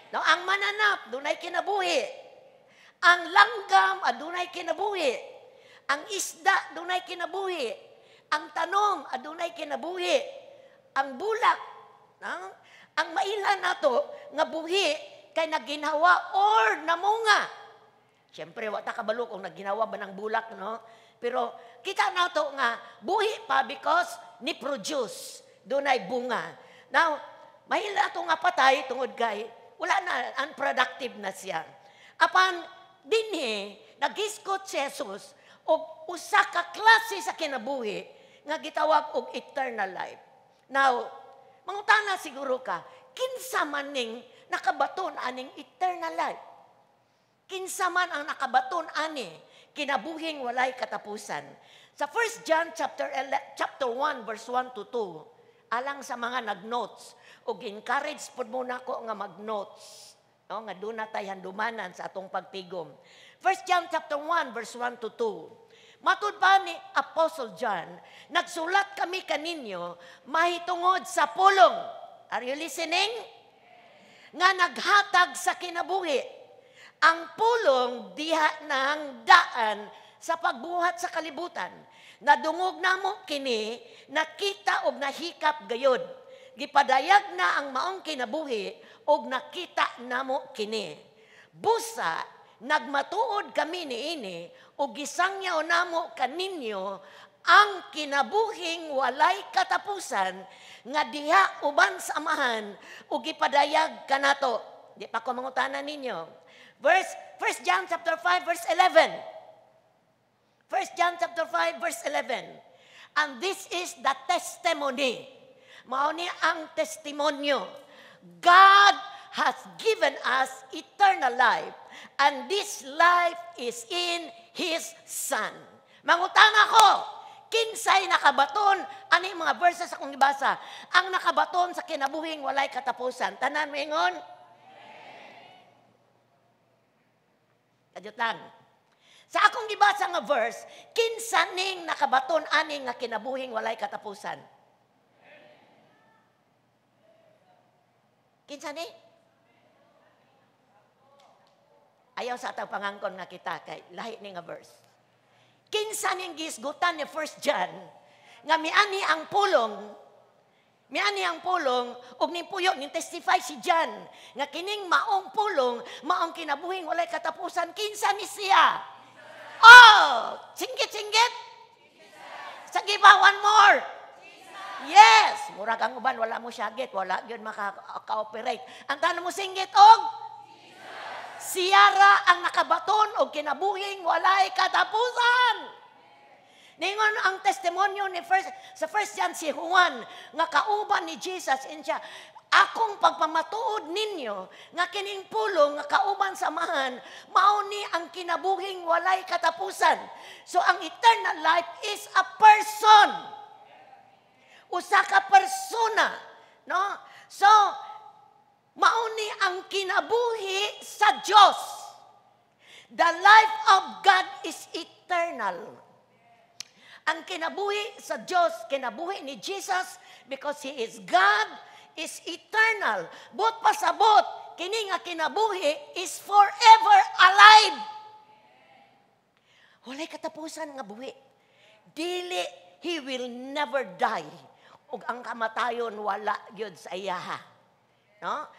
No, ang mananap dunay kinabuhi. Ang langgam adunay kinabuhi. Ang isda dunay kinabuhi. Ang tanom adunay kinabuhi. Ang bulak, no? Ang mailhan nato nga buhi kay nagginhawa or namunga. Siyempre, wa ta kabalo kung nagginhawa ba ng bulak, no? Pero kita nato nga buhi pa because ni produce, dunay bunga. Now, mahila nato nga patay tungod kay wala na, unproductive na siya. Apan dinhi nagisgot si Jesus og usa ka klase sa kinabuhi nga gitawag og eternal life. Now, mangutana siguro ka, kinsa man ning nakabaton aning eternal life? Kinsa man ang nakabaton ani kinabuhing walay katapusan? Sa 1 John chapter 1 verse 1 to 2, alang sa mga nagnotes ug encourage pud mo nako nga magnotes, no, nga duna tay handumanan sa atong pagtigom. 1 John chapter 1 verse 1 to 2. Matud pa ni Apostle John, "Nagsulat kami kaninyo mahitungod sa pulong." Are you listening? "Nga naghatag sa kinabuhi. Ang pulong diha ng daan sa pagbuhat sa kalibutan. Nadungog namo kini, nakita og nahikap gayod. Gipadayag na ang maong kinabuhi og nakita namo kini. Busa nagmatuod kami niini ug gisangyaw namo kaninyo ang kinabuhing walay katapusan nga diha uban sa Amahan ug gipadayag kanato." Di pa ko mangutana ninyo. Verse 1 John chapter 5 verse 11. 1 John chapter 5 verse 11. "And this is the testimony." Mao ni ang testimonyo. "God has given us eternal life, and this life is in His Son." Mangutana ko, kinsay nakabaton ani mga verses akong gibasa? Ang nakabaton sa kinabuhing walay katapusan. Tanan moingon? Kadyot lang. Sa akong gibasa nga verse, kinsa ning nakabaton ani nga kinabuhing walay katapusan? Kinsa ni? Ayaw sa atang pangangkon nga kita kay lahi ni nga verse. Kinsa ning gisgutan ni 1 John nga miani ang pulong, miani ang pulong ug ning puyo ning testify si John nga kining maong pulong, maong kinabuhing walay katapusan, kinsa ni siya? Oh, singgit-singgit. Sige pa, one more. Yes, murag ang uban wala mo syagit, wala gyud maka-cooperate. Ang tanan mo singgit og siyara ang nakabaton og kinabuhing walay katapusan. Ningon ang testimonyo ni first, sa 1 John si Juan nga kauban ni Jesus in siya, akong pagpamatuod ninyo nga kining pulong nga kauban sa Amahan mao ni ang kinabuhing walay katapusan. So ang eternal life is a person. Usa ka persona, no? So mao ni ang kinabuhi sa Dios. The life of God is eternal. Ang kinabuhi sa Dios, kinabuhi ni Jesus, because He is God, is eternal. But pasabot, kini nga kinabuhi is forever alive. Walay katapusan nga buhi. Dili, He will never die. Ug ang kamatayon wala gyud sa iyaha. No?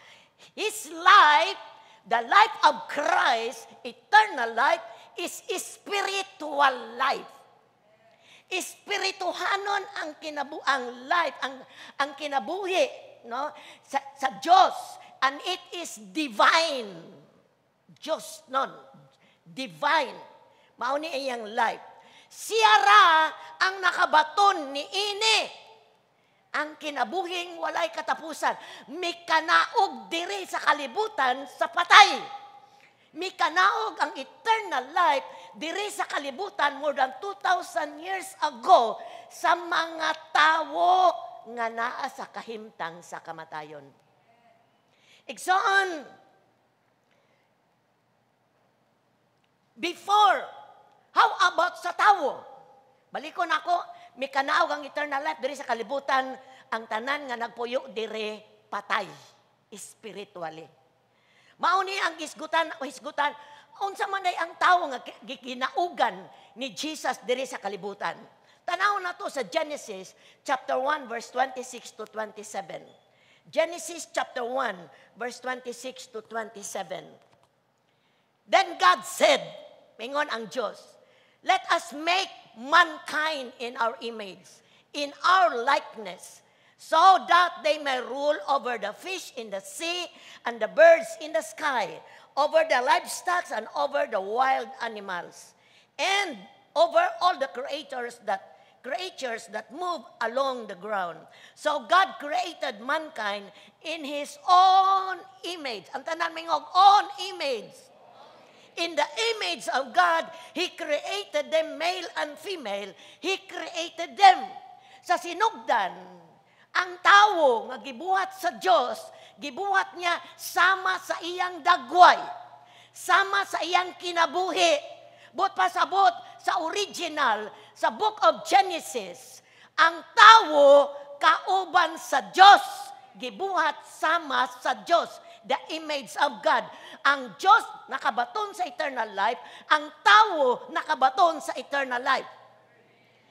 His life, the life of Christ, eternal life, is spiritual life. Espirituhanon ang ang life, ang kinabuhi, no? Sa Diyos, and it is divine. Diyos nun, divine. Mao ni iyang life. Siya ra ang nakabaton ni ini. Ang kinabuhing walay katapusan. Mikanaog diri sa kalibutan sa patay. Mikanaog ang eternal life diri sa kalibutan more than 2,000 years ago sa mga tawo nga naa sa kahimtang sa kamatayon. Igsoon, before, how about sa tawo? Balikon ako, mikanaog ang eternal life diri sa kalibutan, ang tanan nga nagpuyo diri patay spiritually. Mao ni ang hisgutan o hisgutan, unsa man day ang tawo nga ginaugan ni Jesus diri sa kalibutan. Tanaw na to sa Genesis chapter 1 verse 26 to 27. Genesis chapter 1 verse 26 to 27. Then God said, mingon ang Dios, let us make mankind in our image, in our likeness, so that they may rule over the fish in the sea and the birds in the sky, over the livestock and over the wild animals, and over all the creatures that move along the ground. So God created mankind in His own image. Ang tanan mingog, own image. In the image of God, He created them, male and female. He created them. Sa sinugdan, ang tawo nga gibuhat sa Dios, gibuhat niya sama sa iyang dagway, sama sa iyang kinabuhi. But pasabot sa original, sa Book of Genesis, ang tawo kauban sa Dios, gibuhat sama sa Dios, the image of God. Ang Dios nakabaton sa eternal life, ang tawo nakabaton sa eternal life.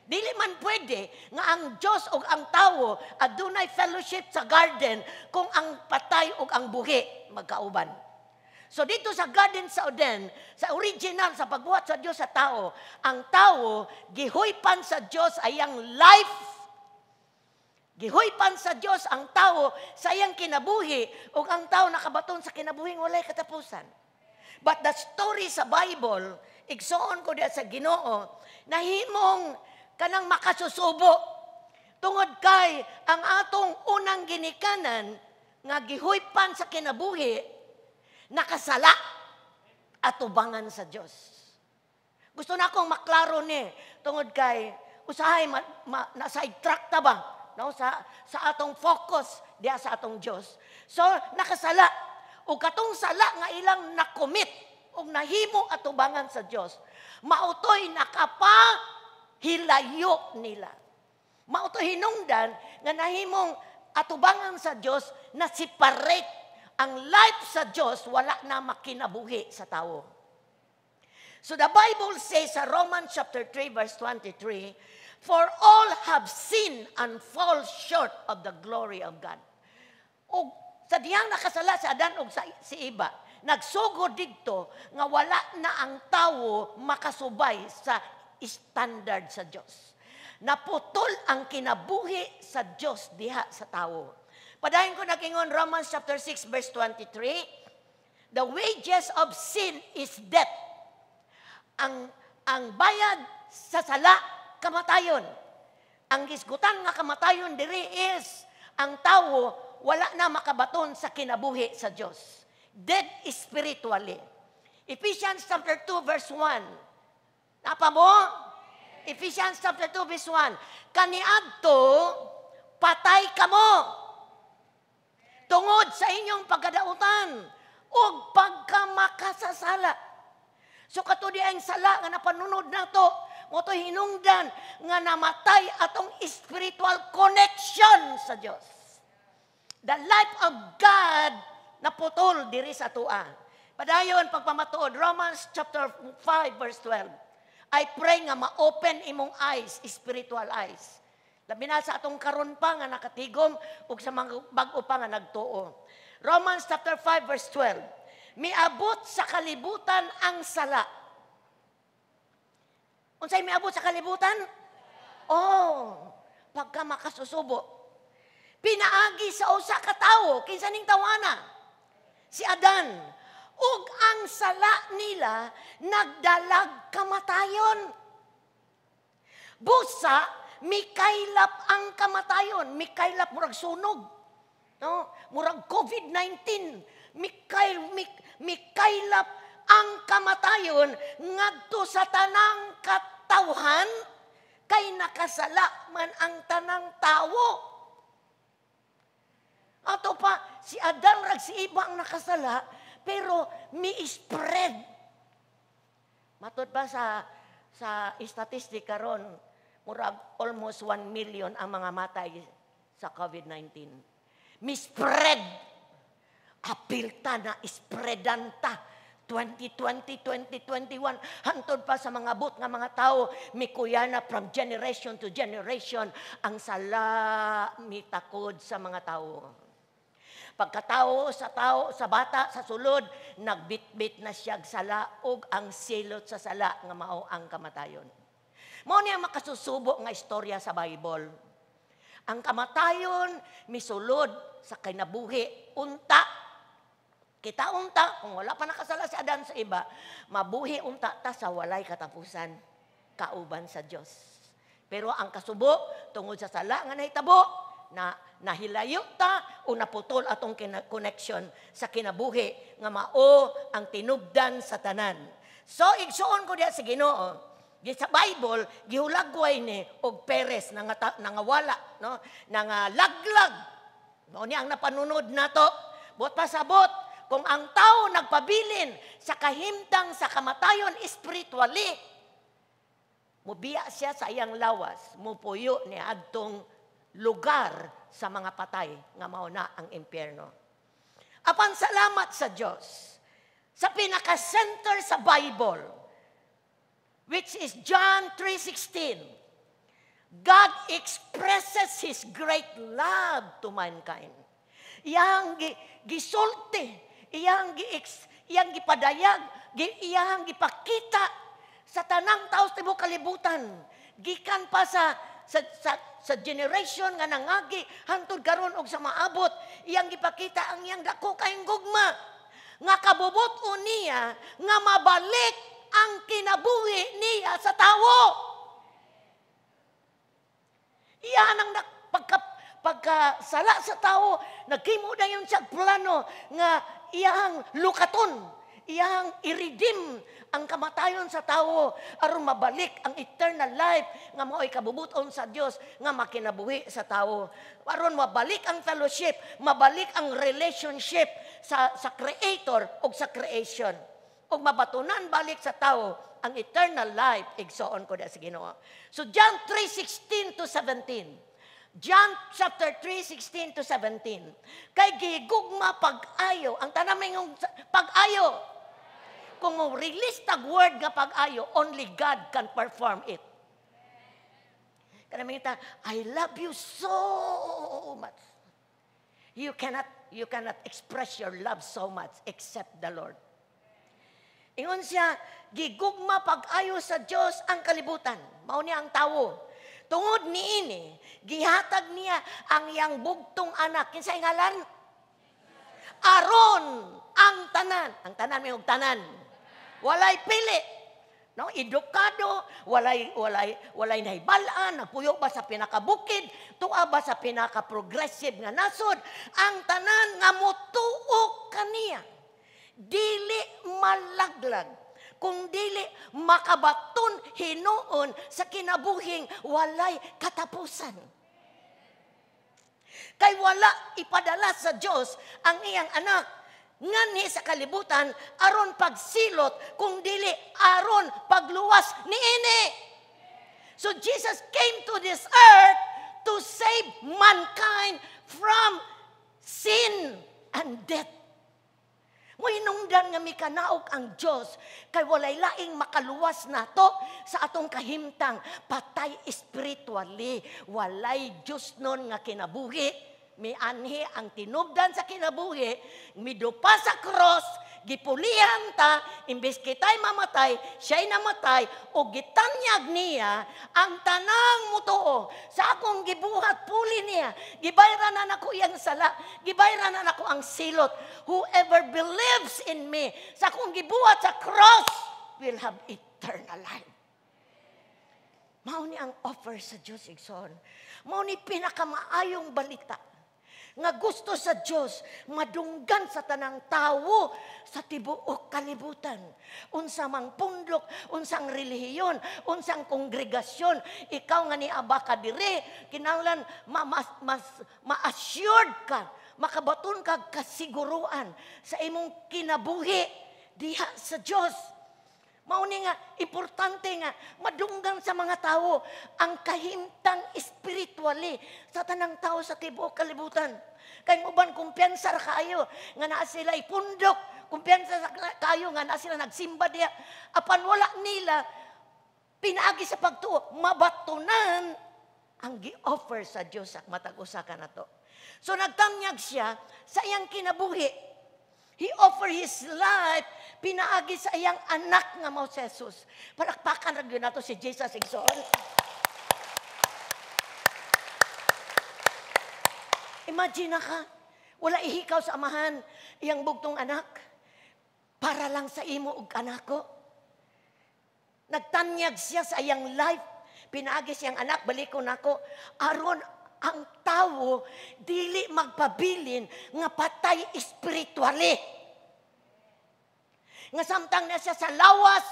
Dili man pwede nga ang Dios ug ang tawo adunay fellowship sa garden kung ang patay ug ang buhi magkauban. So dito sa garden sa Eden, sa original sa pagbuhat sa Dios sa tao, ang tao gihuypan sa Dios ayang life. Gihuypan sa Dios ang tao sa iyang kinabuhi ug ang tao nakabaton sa kinabuhing walay katapusan. But the story sa Bible, igsoon ko diha sa Ginoo, nahimong kanang makasusubo. Tungod kay ang atong unang ginikanan nga gihuypan sa kinabuhi, nakasala at tubangan sa Dios. Gusto na akong maklaro ni tungod kay usahay na sidetrack ta ba, no, sa atong focus diha sa atong Dios. So nakasala ug katong sala nga ilang nakomit ug nahimo atubangan sa Dios, mao to'y nakapahilayo nila. Mao to'y hinungdan nga nahimong atubangan sa Dios na separate ang life sa Dios, wala na makinabuhi sa tawo. So the Bible says sa Romans chapter 3 verse 23, "For all have sinned and fall short of the glory of God." Og sa dihang nakasala si Adan og si Eva, nagsugod didto nga wala na ang tawo makasubay sa standard sa Dios. Naputol ang kinabuhi sa Dios diha sa tawo. Padayon ko nagingon Romans chapter 6 verse 23, "The wages of sin is death." Ang bayad sa sala, kamatayon. Ang gisgutan nga kamatayon diri is ang tawo wala na makabaton sa kinabuhi sa Dios. Dead spiritually. Ephesians chapter 2 verse 1. Napa mo? Ephesians chapter 2 verse 1. "Kaniadto patay kamo tungod sa inyong pagkadautan ug pagkamakasasala." So kato di ang sala nga napanunod nato, mao to hinungdan nga namatay atong spiritual connection sa Dios. The life of God naputol diri sa atoa. Padayon pagpamatuod, Romans chapter 5 verse 12. I pray nga ma-open imong eyes, spiritual eyes. Labi na sa atong karon pa nga nakatigom ug sa mga bag-o pa nga nagtuo. Romans chapter 5 verse 12. "Miabot sa kalibutan ang sala." Unsay miabot sa kalibutan? Oh, pagka makasusubo. "Pinaagi sa usa ka tawo, kinsa ning tawana? Si Adan. Ug ang sala nila nagdalag kamatayon. Busa mikaylap ang kamatayon, mikaylap murag sunog. No? Murag COVID-19, mikaylap ang kamatayon ngadto sa tanang katawhan kay nakasala man ang tanang tawo." Ato pa, si Adan rag si Eva ang nakasala, pero mi-spread. Matod pa sa statistic karon, murag almost 1 million ang mga matay sa COVID-19. Mi-spread. Apilta na spreadan ta. 2020, 2021, hantod pa sa mga but nga mga tao, mikuyana from generation to generation, ang sala mitakod sa mga tao. Pagkatao sa tao, sa bata, sa sulod, nagbitbit na siyag sala ug ang silot sa sala nga mao ang kamatayon. Mao niya makasusubo nga istorya sa Bible. Ang kamatayon misulod sa kinabuhi unta. Kita unta, kung wala pa nakasala si Adan sa Eva, mabuhi unta ta sa walay katapusan, kauban sa Dios. Pero ang kasubo, tungod sa sala nga nahitabo, na nahilayo ta o naputol atong connection sa kinabuhi nga mao ang tinubdan sa tanan. So igsuon ko diya sa Ginoo, di sa Bible gihulagway ni og Perez nangawala, no, nangalaglag. Mao ni ang napanunod nato. Buot pasabot, kung ang tao nagpabilin sa kahimtang sa kamatayon spiritually, mubiya siya sa iyang lawas, mupuyo ni adtong lugar sa mga patay nga mao na ang impyerno. Apan salamat sa Dios, sa pinaka-center sa Bible, which is John 3:16, God expresses His great love to mankind. Iyang gisulti, iyang gipadayag, iyang gipakita sa tanang tao sa tibuok kalibutan. Gikan pa sa generation nga nangagi hangtod karon og sa maabot, iyang gipakita ang iyang dako kayong gugma nga kabubut-on niya nga mabalik ang kinabuhi niya sa tawo. Iyan ang pagkasala sa tao, nagkimo na yun siya plano nga iyang lukaton, iyang i-redeem ang kamatayon sa tao aron mabalik ang eternal life nga mao'y kabubuton sa Dios nga makinabuhi sa tao. Aron mabalik ang fellowship, mabalik ang relationship sa Creator o sa creation. Ug mabatunan balik sa tao ang eternal life, igsoon ko sa Ginoo. So John 3:16 to 17. John chapter 3, 16 to 17. Kay gigugma pag-ayo, ang tanan mingong pag-ayo. Kung mo release tag word nga pag-ayo, only God can perform it. Kana ta, "I love you so much." You cannot express your love so much except the Lord. Ingon siya, gigugma pag-ayo sa Dios ang kalibutan. Mao niya ang tawo. Tungod niini, gihatag niya ang iyang bugtong anak. Kinsay ngalan? Aron ang tanan. Ang tanan may tanan. Walay pili. No, edukado, walay nahibal-an, nagpuyo ba sa pinakabukid, tua ba sa pinaka-progressive nga nasod, ang tanan nga motuo kaniya dili malaglag, kung dili makabaton hinuon sa kinabuhing walay katapusan. Kay wala ipadala sa Dios ang iyang anak nganhi sa kalibutan aron pagsilot, kung dili aron pagluwas niini. So Jesus came to this earth to save mankind from sin and death. Mohinungdan nga mikanaog ang Dios kay walay laing makaluwas nato sa atong kahimtang patay spiritually. Walay Dios nun nga kinabuhi. Mianhi ang tinubdan sa kinabuhi, midupa sa cross, gipulihan ta, imbes kita'y mamatay, siya'y namatay, o gitanyag niya ang tanang mutuo sa akong gibuhat puli niya. Gibayran na nako iyang sala, gibayran na nako ang silot. Whoever believes in me, sa akong gibuhat sa cross, will have eternal life. Mao ni ang offer sa Dios, igsoon. Mao ni pinakamaayong balita nga gusto sa Dios madunggan sa tanang tawo sa tibuok kalibutan. Unsa mang pundok, unsang relihiyon, unsang kongregasyon, ikaw nga niaba ka dire, kinahanglan mas ma-assured ka, makabaton ka kasiguruan sa imong kinabuhi diha sa Dios. Mao ni nga importante nga madunggan sa mga tawo ang kahimtang spiritually sa tanang tao sa tibuok kalibutan. Kay uban kumpiyansa ra kaayo nga naa sila ipundok, kumpiyansa sa kaayo nga naa sila nagsimba diha. Apan wala nila pinaagi sa pagtuo mabatunan ang gi-offer sa Dios sa matag usa kanato. So nagtanyag siya sa iyang kinabuhi. He offered his life pinaagi sa iyang anak nga mao si Jesus. Palakpakan ra gyud nato si Jesus, igsoon. Imagine na ka, wala ihikaw sa amahan iyang bugtong anak para lang sa imo ug kanako. Nagtanyag siya sa iyang life, pinaagi siyang anak, balikon nako aron ang tawo dili magpabilin nga patay spiritually. Nga samtang na siya sa lawas,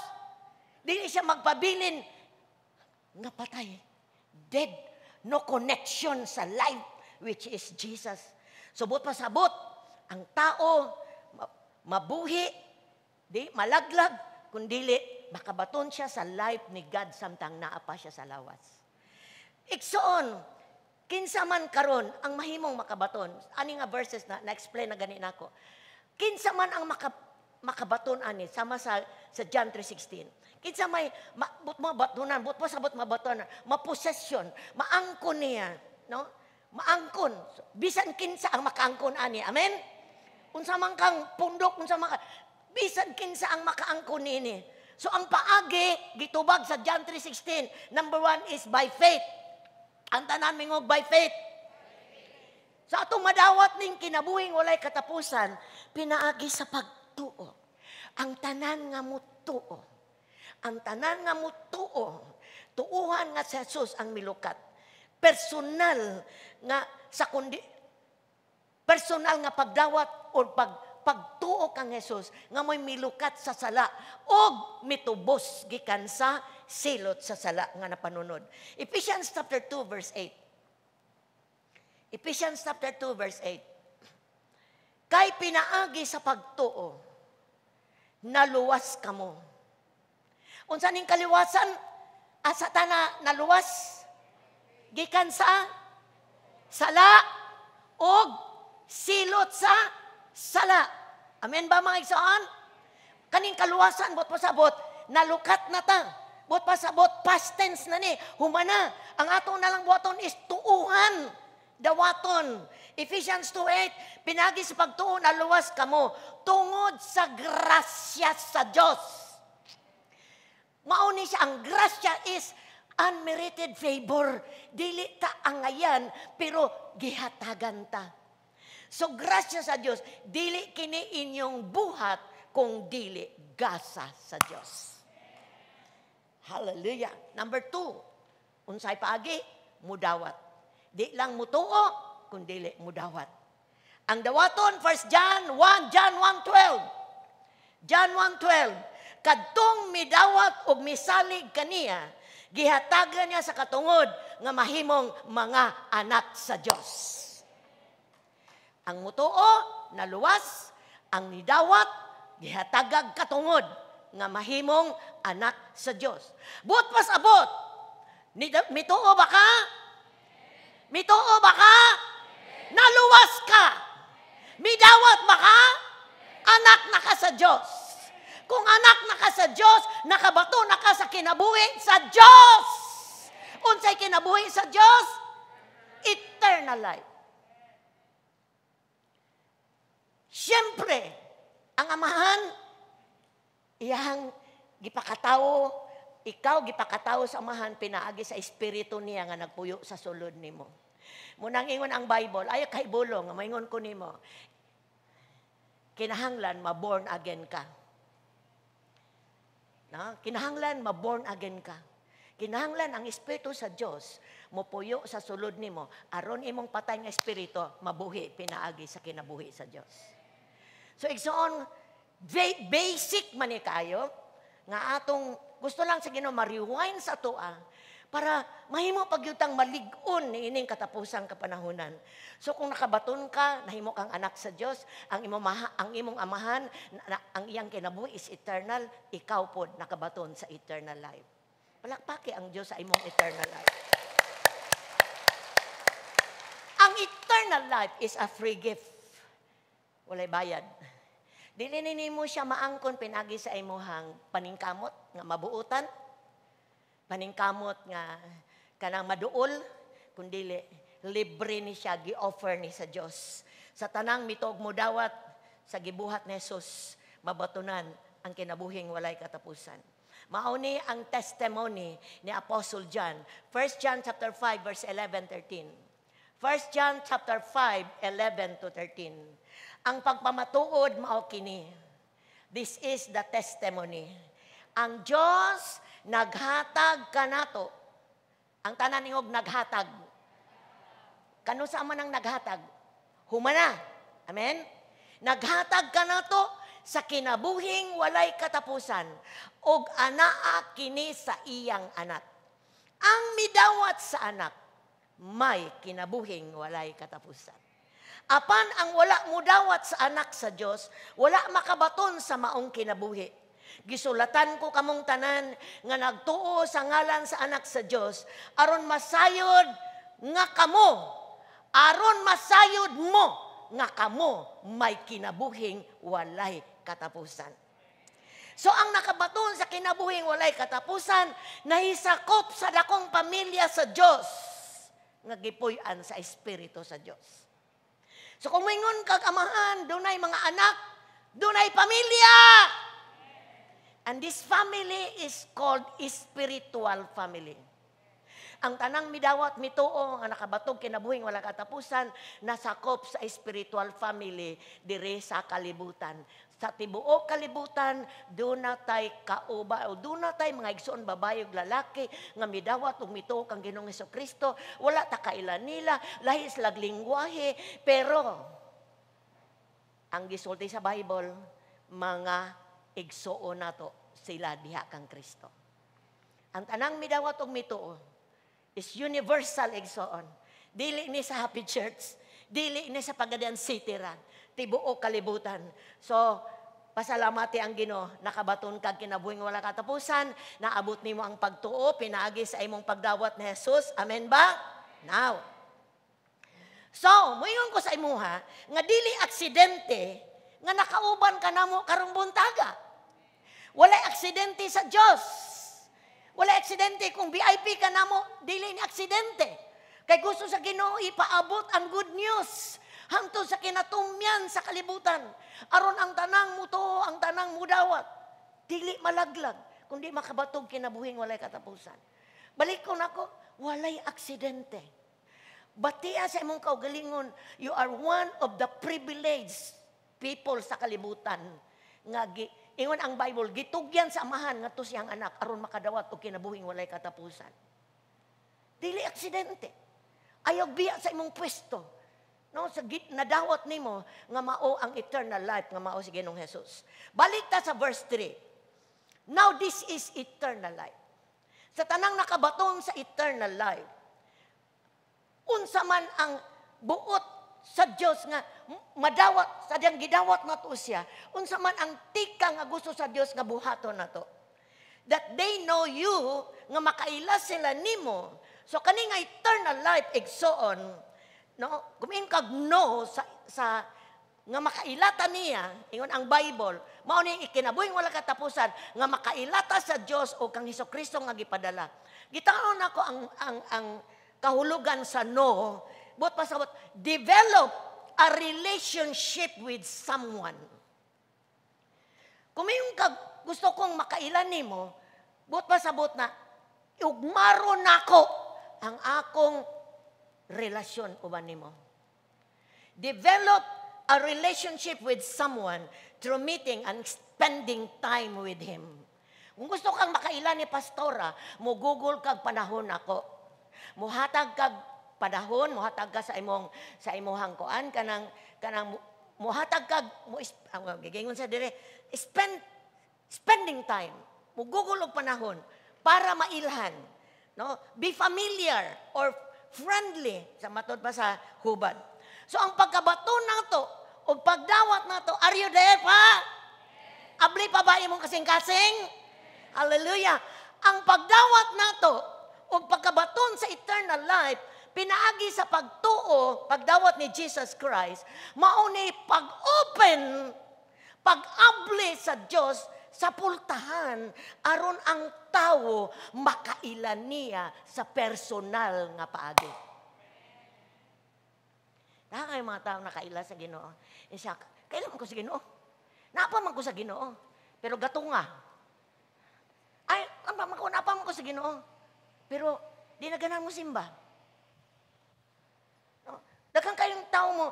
dili siya magpabilin nga patay. Dead. No connection sa life, which is Jesus. Subot pasabot, ang tao mabuhi, di malaglag, kung dili makabaton siya sa life ni God samtang naa pa siya sa lawas. Igsoon, kinsa man karon ang mahimong makabaton, ani nga verses na na-explain na gani nako. Kinsa man ang makabaton ani sama sa John 3:16. Kinsa may but mabatonan, but pasabot mabatonan, mapossession, maangkon niya, no? Maangkon. Bisan kinsa ang makaangkon ani. Amen? Unsa man kang pundok, unsa man ka, bisan kinsa ang makaangkon niini. So ang paagi gitubag sa John 3:16, number 1 is by faith. Ang tanan mingog, by faith. Sa atong madawat ning kinabuhing walay katapusan, pinaagi sa pagtuo. Ang tanan nga mutuo. Ang tanan nga mutuo, tuuhan nga si Jesus ang milukat. Personal nga sa kundi personal nga pagdawat or pagtuo kang Jesus nga mo'y milukat sa sala og mitubos gikan sa silot sa sala nga napanunod. Ephesians chapter 2 verse 8. Ephesians chapter 2 verse 8. Kay pinaagi sa pagtuo Naluwas kamo. Unsa ning kaliwasan? Asa ta na naluwas? Gikan sa sala og silot sa sala. Amen ba, mga igsoon? Kaning kaluwasan, buot pasabot, nalukat na ta. Buot pasabot, past tense na ni. Humana. Ang ato na lang buhaton is tuuhan. Dawaton. Ephesians 2:8, pinagi sa pagtuo naluwas kamo tungod sa grasya sa Dios. Mao ni siya, ang grasya is unmerited favor. Dili ta angayan, pero gihatagan ta. So grasya sa Dios, dili kini inyong buhat kung dili gasa sa Dios. Hallelujah. Number 2, unsay paagi? Mudawat. Di lang mutuo, kun dili mudawat. Ang dawaton, 1 John 1, John 1:12. John 1:12. Kadtong midawat og misalig kaniya, gihatagan niya sa katungod nga mahimong mga anak sa Dios. Ang mutuo, naluwas, ang nidawat, gihatagag katungod nga mahimong anak sa Dios. Buot pasabot, mituo ba ka? Mituo ba ka? Naluwas ka. Midawat ba ka? Anak na ka sa Dios. Kung anak na ka sa Dios, nakabato na ka sa kinabuhi sa Dios. Unsay kinabuhi sa Dios? Eternal life. Siyempre, ang amahan, iyang gipakatawo, ikaw gipakatawo sa amahan, pinaagi sa espiritu niya nga nagpuyo sa sulod nimo. Munang ingon ang Bible, ay kay bulong, maingon ko nimo, kinahanglan ma-born again ka. Na, kinahanglan ma-born again ka. Kinahanglan ang espiritu sa Dios mopuyo sa sulod nimo aron imong patay nga espiritu mabuhi pinaagi sa kinabuhi sa Dios. So igsoon, basic man ni kayo nga atong gusto lang sa Ginoo ma-rewind sa atoa para mahimo pagyutang malig-on ni ining katapusang kapanahunan. So kung nakabaton ka, nahimo kang anak sa Dios, ang imong amahan, ang iyang kinabuhi is eternal, ikaw pod nakabaton sa eternal life. Palakpaki ang Dios sa imong eternal life. Ang eternal life is a free gift. Walay bayad. Dili nimo siya maangkon pinagi sa imuhang paningkamot nga mabuotan, paningkamot nga kanang maduol, kundili libre ni siya, gi-offer ni sa Dios. Sa tanang mituog mo dawat sa gibuhat ni Jesus, mabatunan ang kinabuhing walay katapusan. Mao ni ang testimony ni Apostle John. 1 John chapter 5 verse 11-13. 1 John chapter 5, 11 to 13. Ang pagpamatuod mao kini. This is the testimony. Ang Dios naghatag kanato. Ang tanan ningog naghatag. Kanu sa man ang naghatag? Humana. Amen? Naghatag kanato sa kinabuhing walay katapusan og anaa kini sa iyang anak. Ang midawat sa anak may kinabuhing walay katapusan. Apan ang wala mudawat sa anak sa Dios, wala makabaton sa maong kinabuhi. Gisulatan ko kamong tanan nga nagtuo sa ngalan sa anak sa Dios aron masayod nga kamo, aron masayod mo nga kamo may kinabuhing walay katapusan. So ang nakabaton sa kinabuhing walay katapusan nahisakop sa dakong pamilya sa Dios nga gipuy-an sa espiritu sa Dios. So kung moingon kag amahan, dunay mga anak, dunay pamilya. And this family is called spiritual family. Ang tanang midawat mituo nga nakabatog kinabuhing wala katapusan, nasakop sa spiritual family dire sa kalibutan. Sa tibuok kalibutan, duna tay kauba o duna tay mga igsoon babae ug lalaki nga midawat ug mituo kang Ginoong Hesukristo. Wala ta kaila nila, lahi silag lingwahe, pero ang gisulti sa Bible, mga igsoon nato sila diha kang Kristo. Ang tanang midawat og mituo is universal, igsoon. Dili ni sa Happy Church, dili ni sa Pagadian City ra, tibuok kalibutan. So, Pasalamati ang Ginoo, nakabaton kag kinabuhing wala katapusan, naabot nimo ang pagtuo pinaagi sa imong pagdawat ni Jesus. Amen ba? Now. So, moingon ko sa imuha nga dili aksidente nga nakauban ka namo karong buntaga. Walay aksidente sa Dios. Walay aksidente kung VIP ka namo, dili ni aksidente. Kay gusto sa Ginoo ipaabot ang good news hangtod sa kinatumyan sa kalibutan. Aron ang tanang mutuo, ang tanang mudawat, dili malaglag, kundi makabatog kinabuhing walay katapusan. Balik ko nako, walay aksidente. Batia sa imong kaugalingon, you are one of the privileged people sa kalibutan nga ingon ang Bible, gitugyan sa Amahan ngadto siyang anak aron makadawat og kinabuhing walay katapusan. Dili aksidente. Ayaw biya sa imong pwesto. No, sa nadawat nimo nga mao ang eternal life nga mao si Ginoong Jesus. Balik ta sa verse 3. Now this is eternal life. Sa tanang nakabaton sa eternal life, unsa man ang buot sa Dios nga madawat sa diyang gidawat nato siya, unsa man ang tika nga gusto sa Dios nga buhaton nato? That they know you, nga makaila sila nimo. So kani nga eternal life, igsoon, no, kumin kag know sa nga makailata niya, ingon ang Bible, mao ni ikinabuhing wala katapusan nga makailata sa Dios o kang Hesukristo nga gipadala. Gitaon nako ang kahulugan sa know, buot pasabot, develop a relationship with someone. Kung may kag gusto kong makaila nimo, buot pasabot na ugmaro nako ang akong relasyon uban nimo. Develop a relationship with someone through meeting and spending time with him. Kung gusto kang makaila ni pastora, mo-google kag panahon nako. Muhatag kag panahon, muhatag ka sa imong kuan kanang kanang muhatag kag mo gigingon sa dire spending time. Mo-google og panahon para mailhan. No? Be familiar or friendly sa matod pa sa hubad. So ang pagkabaton nato ug pagdawat nato, are you there pa? Abli pa ba imong kasing-kasing? Hallelujah. Ang pagdawat nato ug pagkabaton sa eternal life pinaagi sa pagtuo, pagdawat ni Jesus Christ, mao ni pag-open, pag-abli sa Dios sa pultahan aron ang tawo makaila niya sa personal nga paagi. Dahil mga tao nakaila sa Ginoo. Isa, kailan man ko sa Ginoo? Napa man ko sa Ginoo. Pero gatunga. Ay, napa man ko, napa man ko sa Ginoo. Pero di na ganahan mo simba. No? Daghan kayong tao mo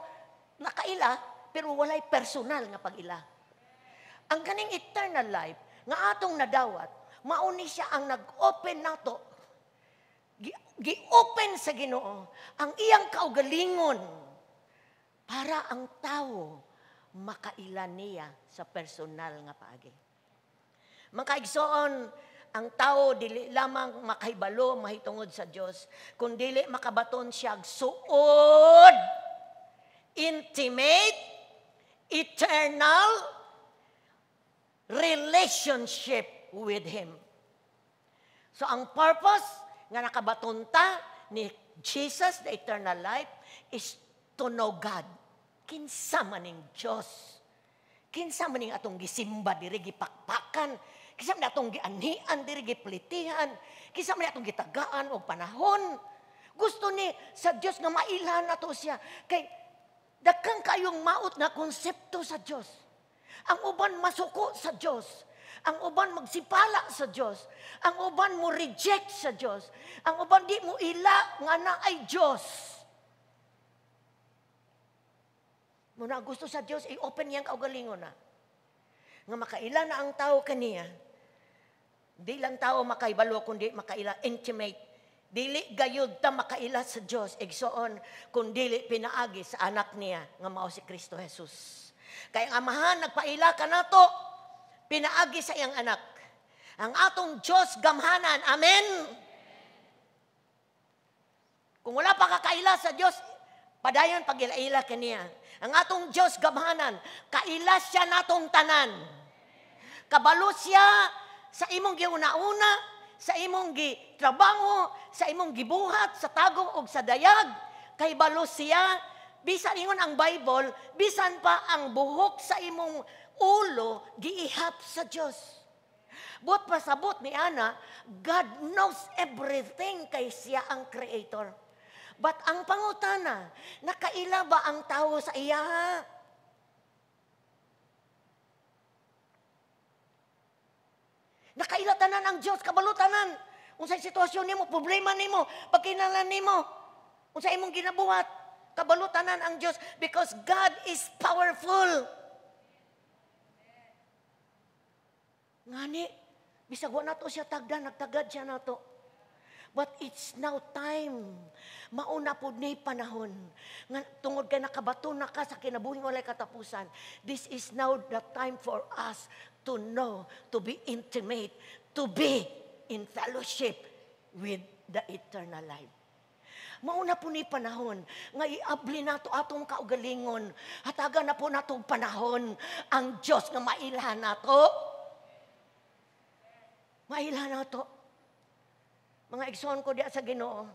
nakaila, pero walay personal nga pag-ila. Ang kaning eternal life nga atong nadawat, mao ni siya ang nag-open nato. Gi-open sa Ginoo ang iyang kaugalingon para ang tao makaila niya sa personal nga paagi. Mga kaigsoon, ang tao dili lamang makahibalo mahitungod sa Dios, kun dili makabaton siya og suod, intimate, eternal relationship with Him. So ang purpose nga nakabaton ta ni Jesus, the eternal life, is to know God. Kinsa man ning Dios? Kinsa man ning atong gisimba diri, gipakpakan? Kinsa man atong gianhian diri, giplitihan? Kinsa man atong gitagaan og panahon? Gusto ni sa Dios nga mailhan nato siya. Kay daghan kayong maot nga konsepto sa Dios. Ang uban masuko sa Dios. Ang uban magsipala sa Dios. Ang uban mo reject sa Dios. Ang uban di mo ila nga naay Dios. Muna gusto sa Dios i-open niyang kaugalingon na. Nga makaila na ang tao kaniya. Di lang tao makaibalo kundi makaila intimate. Dili gayud ta makaila sa Dios igsoon kun dili pinaagi sa anak niya nga mao si Kristo Jesus. Kay ang Amahan nagpaila kanato pinaagi sa iyang anak. Ang atong Dios gamhanan. Amen. Kung wala pa kakaila sa Dios, Padayon pag-ila-ila kaniya. Ang atong Dios gamhanan, kaila siya natong tanan. Kabalo siya sa imong giuna-una, sa imong gitrabaho, sa imong gibuhat, sa tago ug sa dayag. Kay balo siya, bisan ingon ang Bible, bisan pa ang buhok sa imong ulo giihap sa Dios. But pasabot ni ana, God knows everything kay siya ang creator. But ang pangutana, nakaila ba ang tao sa iya? Nakaila tanan ang Dios, kabalo tanan. Unsay sitwasyon nimo, problema nimo, pagkinalan nimo, unsay imong ginabuhat, kabalo tanan ang Dios because God is powerful. Ngani, bisag wa nato siya tagdan, nagtagad siya nato. But it's now time. Mauna pud ni panahon. Nga, tungod kay nakabato na ka sa kinabuhing walay katapusan. This is now the time for us to know, to be intimate, to be in fellowship with the eternal life. Mauna po ni panahon nga iabli nato atong kaugalingon. Hatagan na po natong panahon ang Dios nga mailhan nato. Mailhan nato. Mga igsoon ko diya sa Ginoo.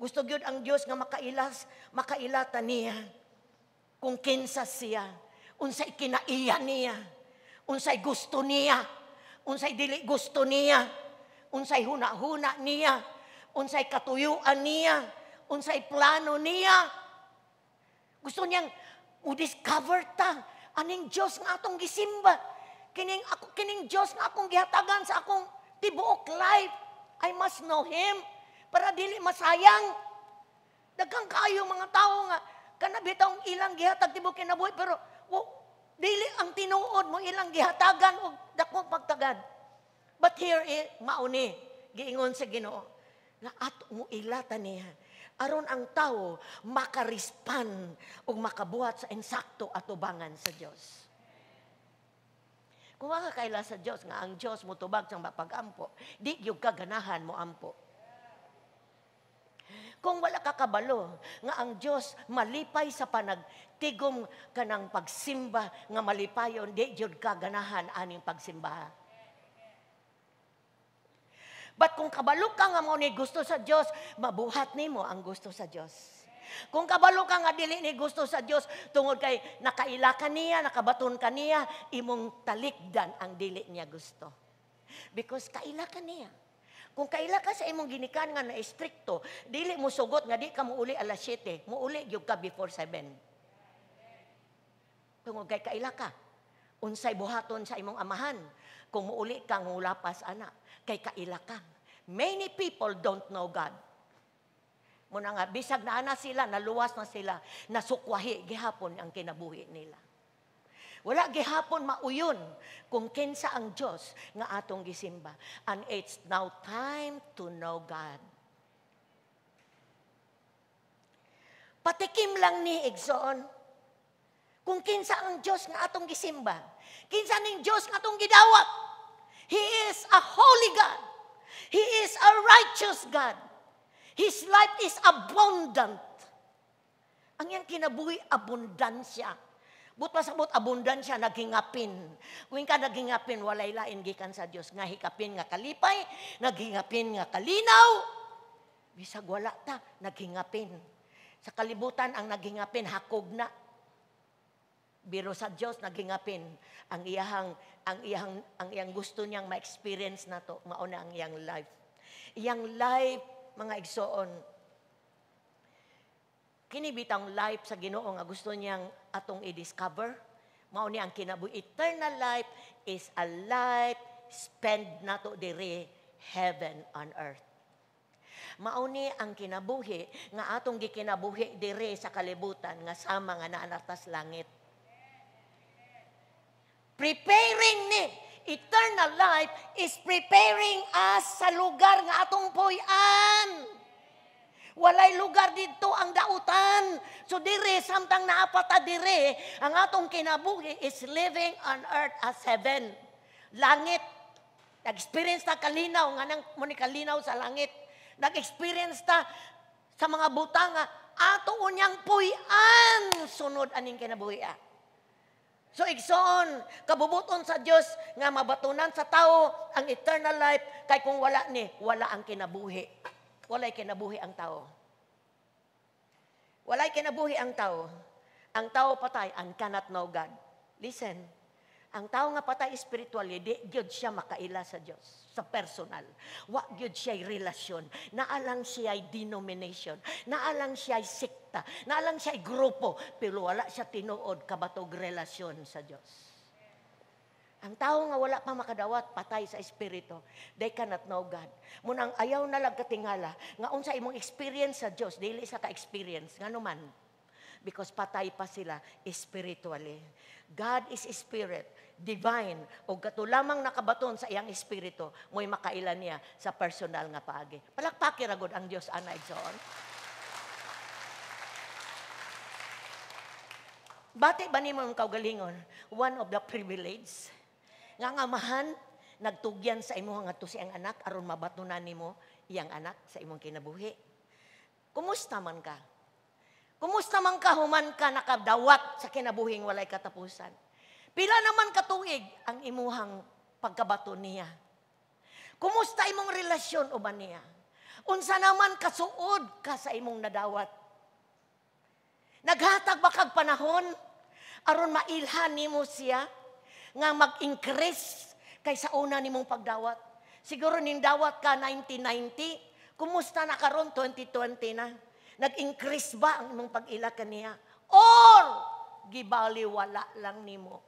Gusto gyud ang Dios nga makailas, makailata niya. Kung kinsa siya, unsay kinaiya niya, unsay gusto niya, unsay dili gusto niya, unsay huna-huna niya, unsay katuyuan niya, unsay plano niya. Gusto niyang u-discover ta aning Dios nga atong gisimba. Kining ako, kining Dios nga akong gihatagan sa akong tibuok life. I must know Him para dili masayang. Daghang kaayo mga tawo nga kana bitawng ilang gihatag tibuok kinabuhi pero dili ang tinuod mo ilang gihatagan og dako pagtagad. But here mauni giingon sa Ginoo nga ato mo ilata niya aron ang tawo makarespan ug makabuhat sa insakto atubangan sa Dios. Kung wala kaila sa Dios nga ang Dios motubag sa mapagampo, di gyud ka ganahan mo ampo. Kung wala ka kabalo nga ang Dios malipay sa panagtigom kanang pagsimba nga malipayon, di gyud ka ganahan aning pagsimba. But kung kabalo ka nga mao ni gusto sa Dios, mabuhat nimo ang gusto sa Dios. Kung kabalo ka nga dili ni gusto sa Dios tungod kay nakaila ka niya, nakabaton ka niya, imong talikdan ang dili niya gusto. Because kaila ka niya. Kung kaila ka sa imong ginikan nga na-stricto, dili mo sugot nga di ka muuli alas 7, muuli gyud ka before 7. Tungod kay kaila ka. Unsay buhaton sa imong amahan kung muuli ka ngulapas ana, kay kaila ka. Many people don't know God. Muna nga, bisag na ana sila, naluwas na sila, nasukwahi gihapon ang kinabuhi nila. Wala gihapon mauyon kung kinsa ang Dios nga atong gisimba. And it's now time to know God. Patikim lang ni igsoon kung kinsa ang Dios nga atong gisimba. Kinsa ning Dios nga atong gidawat. He is a holy God. He is a righteous God. His life is abundant. Ang iyang kinabuhi, abundansya. But pasabot, abundansya, naghingapin. Kung ka naghingapin, walay lain gikan sa Dios. Nga hikapin nga kalipay, naghingapin nga kalinaw. Bisag wala ta, naghingapin. Sa kalibutan, ang naghingapin, hakog na. Biro sa Dios, naghingapin. Ang iyang gusto niyang ma-experience na to, mauna ang iyang life. Iyang life, mga igsoon, kini bitang life sa Ginoo nga gusto niyang atong i-discover, mao ni ang kinabuhi. Eternal life is a life spent nato diri heaven on earth. Mao ni ang kinabuhi nga atong gikinabuhi diri sa kalibutan nga sama nga naa tas langit. Preparing ni eternal life is preparing us sa lugar nga atong puy-an. Walay lugar didto ang dautan. So dire, samtang naapata dire, ang atong kinabuhi is living on earth as heaven. Langit. Nag-experience ta kalinaw, nga nang muni kalinaw sa langit. Nag-experience ta sa mga butang nga ato unyang puy-an sunod aning kinabuhi. So igsoon, kabubuton sa Dios nga mabatunan sa tao ang eternal life, kay kung wala ni, wala ang kinabuhi. Walay kinabuhi ang tao. Walay kinabuhi ang tao. Ang tao patay and cannot know God. Listen, ang tao nga patay spiritually, di gyud siya makaila sa Dios sa personal. Wa gyud siya relasyon. Naa lang siya denomination. Naa lang siya sekta. Naa lang siya grupo. Pero wala siya tinuod kabatog relasyon sa Dios. Ang tao nga wala pa makadawat, patay sa espiritu. They cannot know God. Munang ayaw na lang katingala, nga unsa imong experience sa Dios, dili sa ka-experience. Ngano man? Because patay pa sila spiritually. God is spirit, divine, o kato lamang nakabaton sa iyang espiritu, mo'y makaila niya sa personal nga paagi. Palakpaki ra gud ang Dios ana, igsoon. Bati ba nimo ang kaugalingon? One of the privilege nga ang amahan nagtugyan sa imong ngadto sa iyang anak aron mabatunan nimo iyang anak sa imong kinabuhi. Kumusta man ka? Kumusta man ka human ka nakadawat sa kinabuhing walay katapusan? Pila naman katuig ang imuhang pagkabato niya? Kumusta imong relasyon uban niya? Unsa naman kasuod ka sa imong nadawat? Naghatag ba kag panahon aron mailhan nimo siya nga mag-increase kay sa una nimong pagdawat? Siguro ning dawat ka 1990, kumusta na karon 2020 na? Nag-increase ba ang imong pag-ila kaniya? Or gibaliwala lang nimo?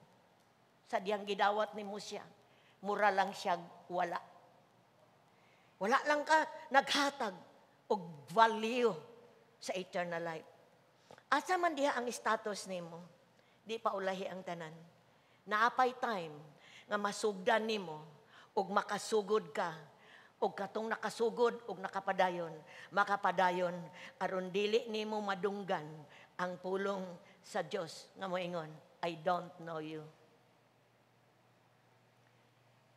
Sa diyang gidawat nimo siya, mura lang siya wala. Wala lang ka naghatag og value sa eternal life. Asa man diha ang status nimo? Di pa ulahi ang tanan. Naapay time nga masugdan nimo og makasugod ka og katong nakasugod og nakapadayon, makapadayon aron dili nimo madunggan ang pulong sa Dios nga moingon, "I don't know you.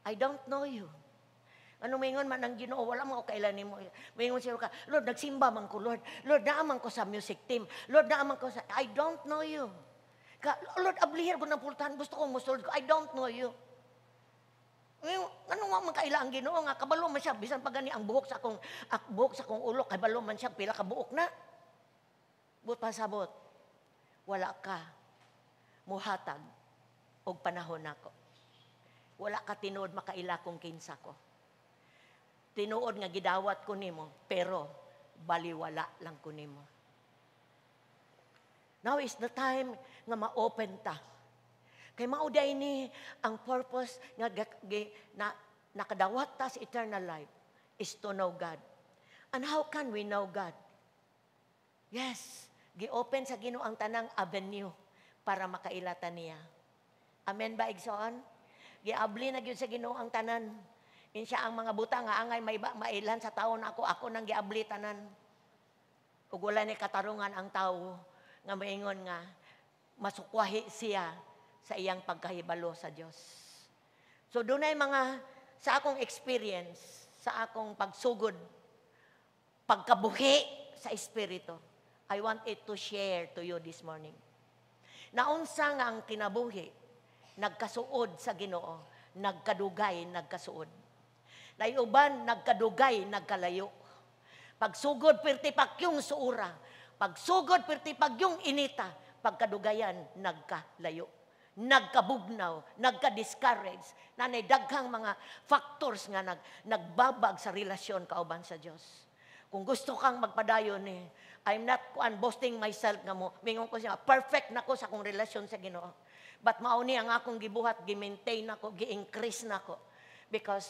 I don't know you." Ano moingon man ang Ginoo, wala mo kailan nimo. Moingon siya ka, "Lord, nagsimba man ko, Lord. Lord, naa man ko sa music team. Lord, naa man ko sa." "I don't know you." Ka, "Lord, abliher ko ng pultahan, gusto kong musulod ko." "I don't know you." Ngayon, ano nga man kaila ang Ginoo nga kabalo man siya bisan pa gani ang buhok sa akong ulo, kabalo man siya pila ka buok na. But pasabot, wala ka muhatag og panahon nako. Wala ka tinuod makaila kung kinsa ko. Tinuod nga gidawat ko nimo, pero baliwala lang ko nimo. Now is the time nga ma-open ta. Kay mao day ni ang purpose nga na nakadawat ta sa eternal life is to know God. And how can we know God? Yes, gi-open sa Ginoo ang tanang avenue para makailatan niya. Amen ba, igsoon? Giabli na gyud sa Ginoo ang tanan. Insiya ang mga butang nga angay may mailhan sa taon ako, ako nang giabli tanan. Ug wala ni katarungan ang tawo nga maingon nga masukwahi siya sa iyang pagkahibalo sa Dios. So dunay mga sa akong experience, sa akong pagsugod, pagkabuhi sa espiritu, I want it to share to you this morning. Naunsa nga ang kinabuhi, nagkasuod sa Ginoo, nagkadugay, nagkasuod. Naiuban, nagkadugay, nagkalayo. Pagsugod, pirti pakyong suura. Pagsugod, pirti pagyong inita. Pagkadugayan, nagkalayo. Nagkabugnaw, nagka-discourage, nanay daghang mga factors nga nagbabag sa relasyon kauban sa Dios. Kung gusto kang magpadayon eh, I'm not kuan boasting myself nga mo, mingon ko siya, perfect na ko sa akong relasyon sa Ginoo. But mao ni ang akong gibuhat, gi-maintain nako, gi-increase nako. Because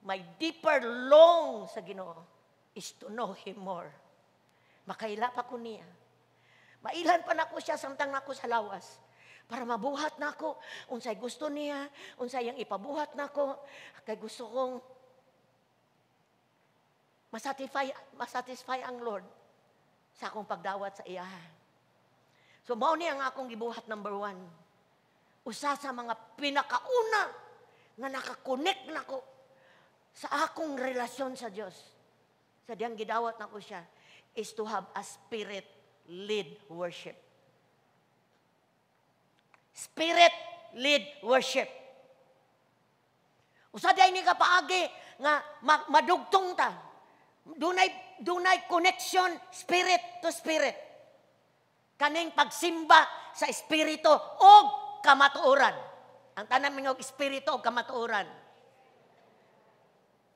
my deeper long sa Ginoo is to know Him more. Makaila pa ko niya. Mailhan pa nako siya samtang nako sa lawas. Para mabuhat nako unsay gusto niya, unsay iyang ipabuhat nako, kay gusto kong masatisfy ang Lord sa akong pagdawat sa iya. So mao ni ang akong gibuhat number one. Usa sa mga pinakauna nga nakakonect nako sa akong relasyon sa Dios. Sa diyang gidawat nako siya is to have a spirit-led worship. Spirit-led worship. Usa diay ni ka paagi nga madugtong ta. Dunay connection spirit to spirit. Kaning pagsimba sa espiritu o kamatuoran. Ang tanan mingog, "Espiritu o kamatuoran."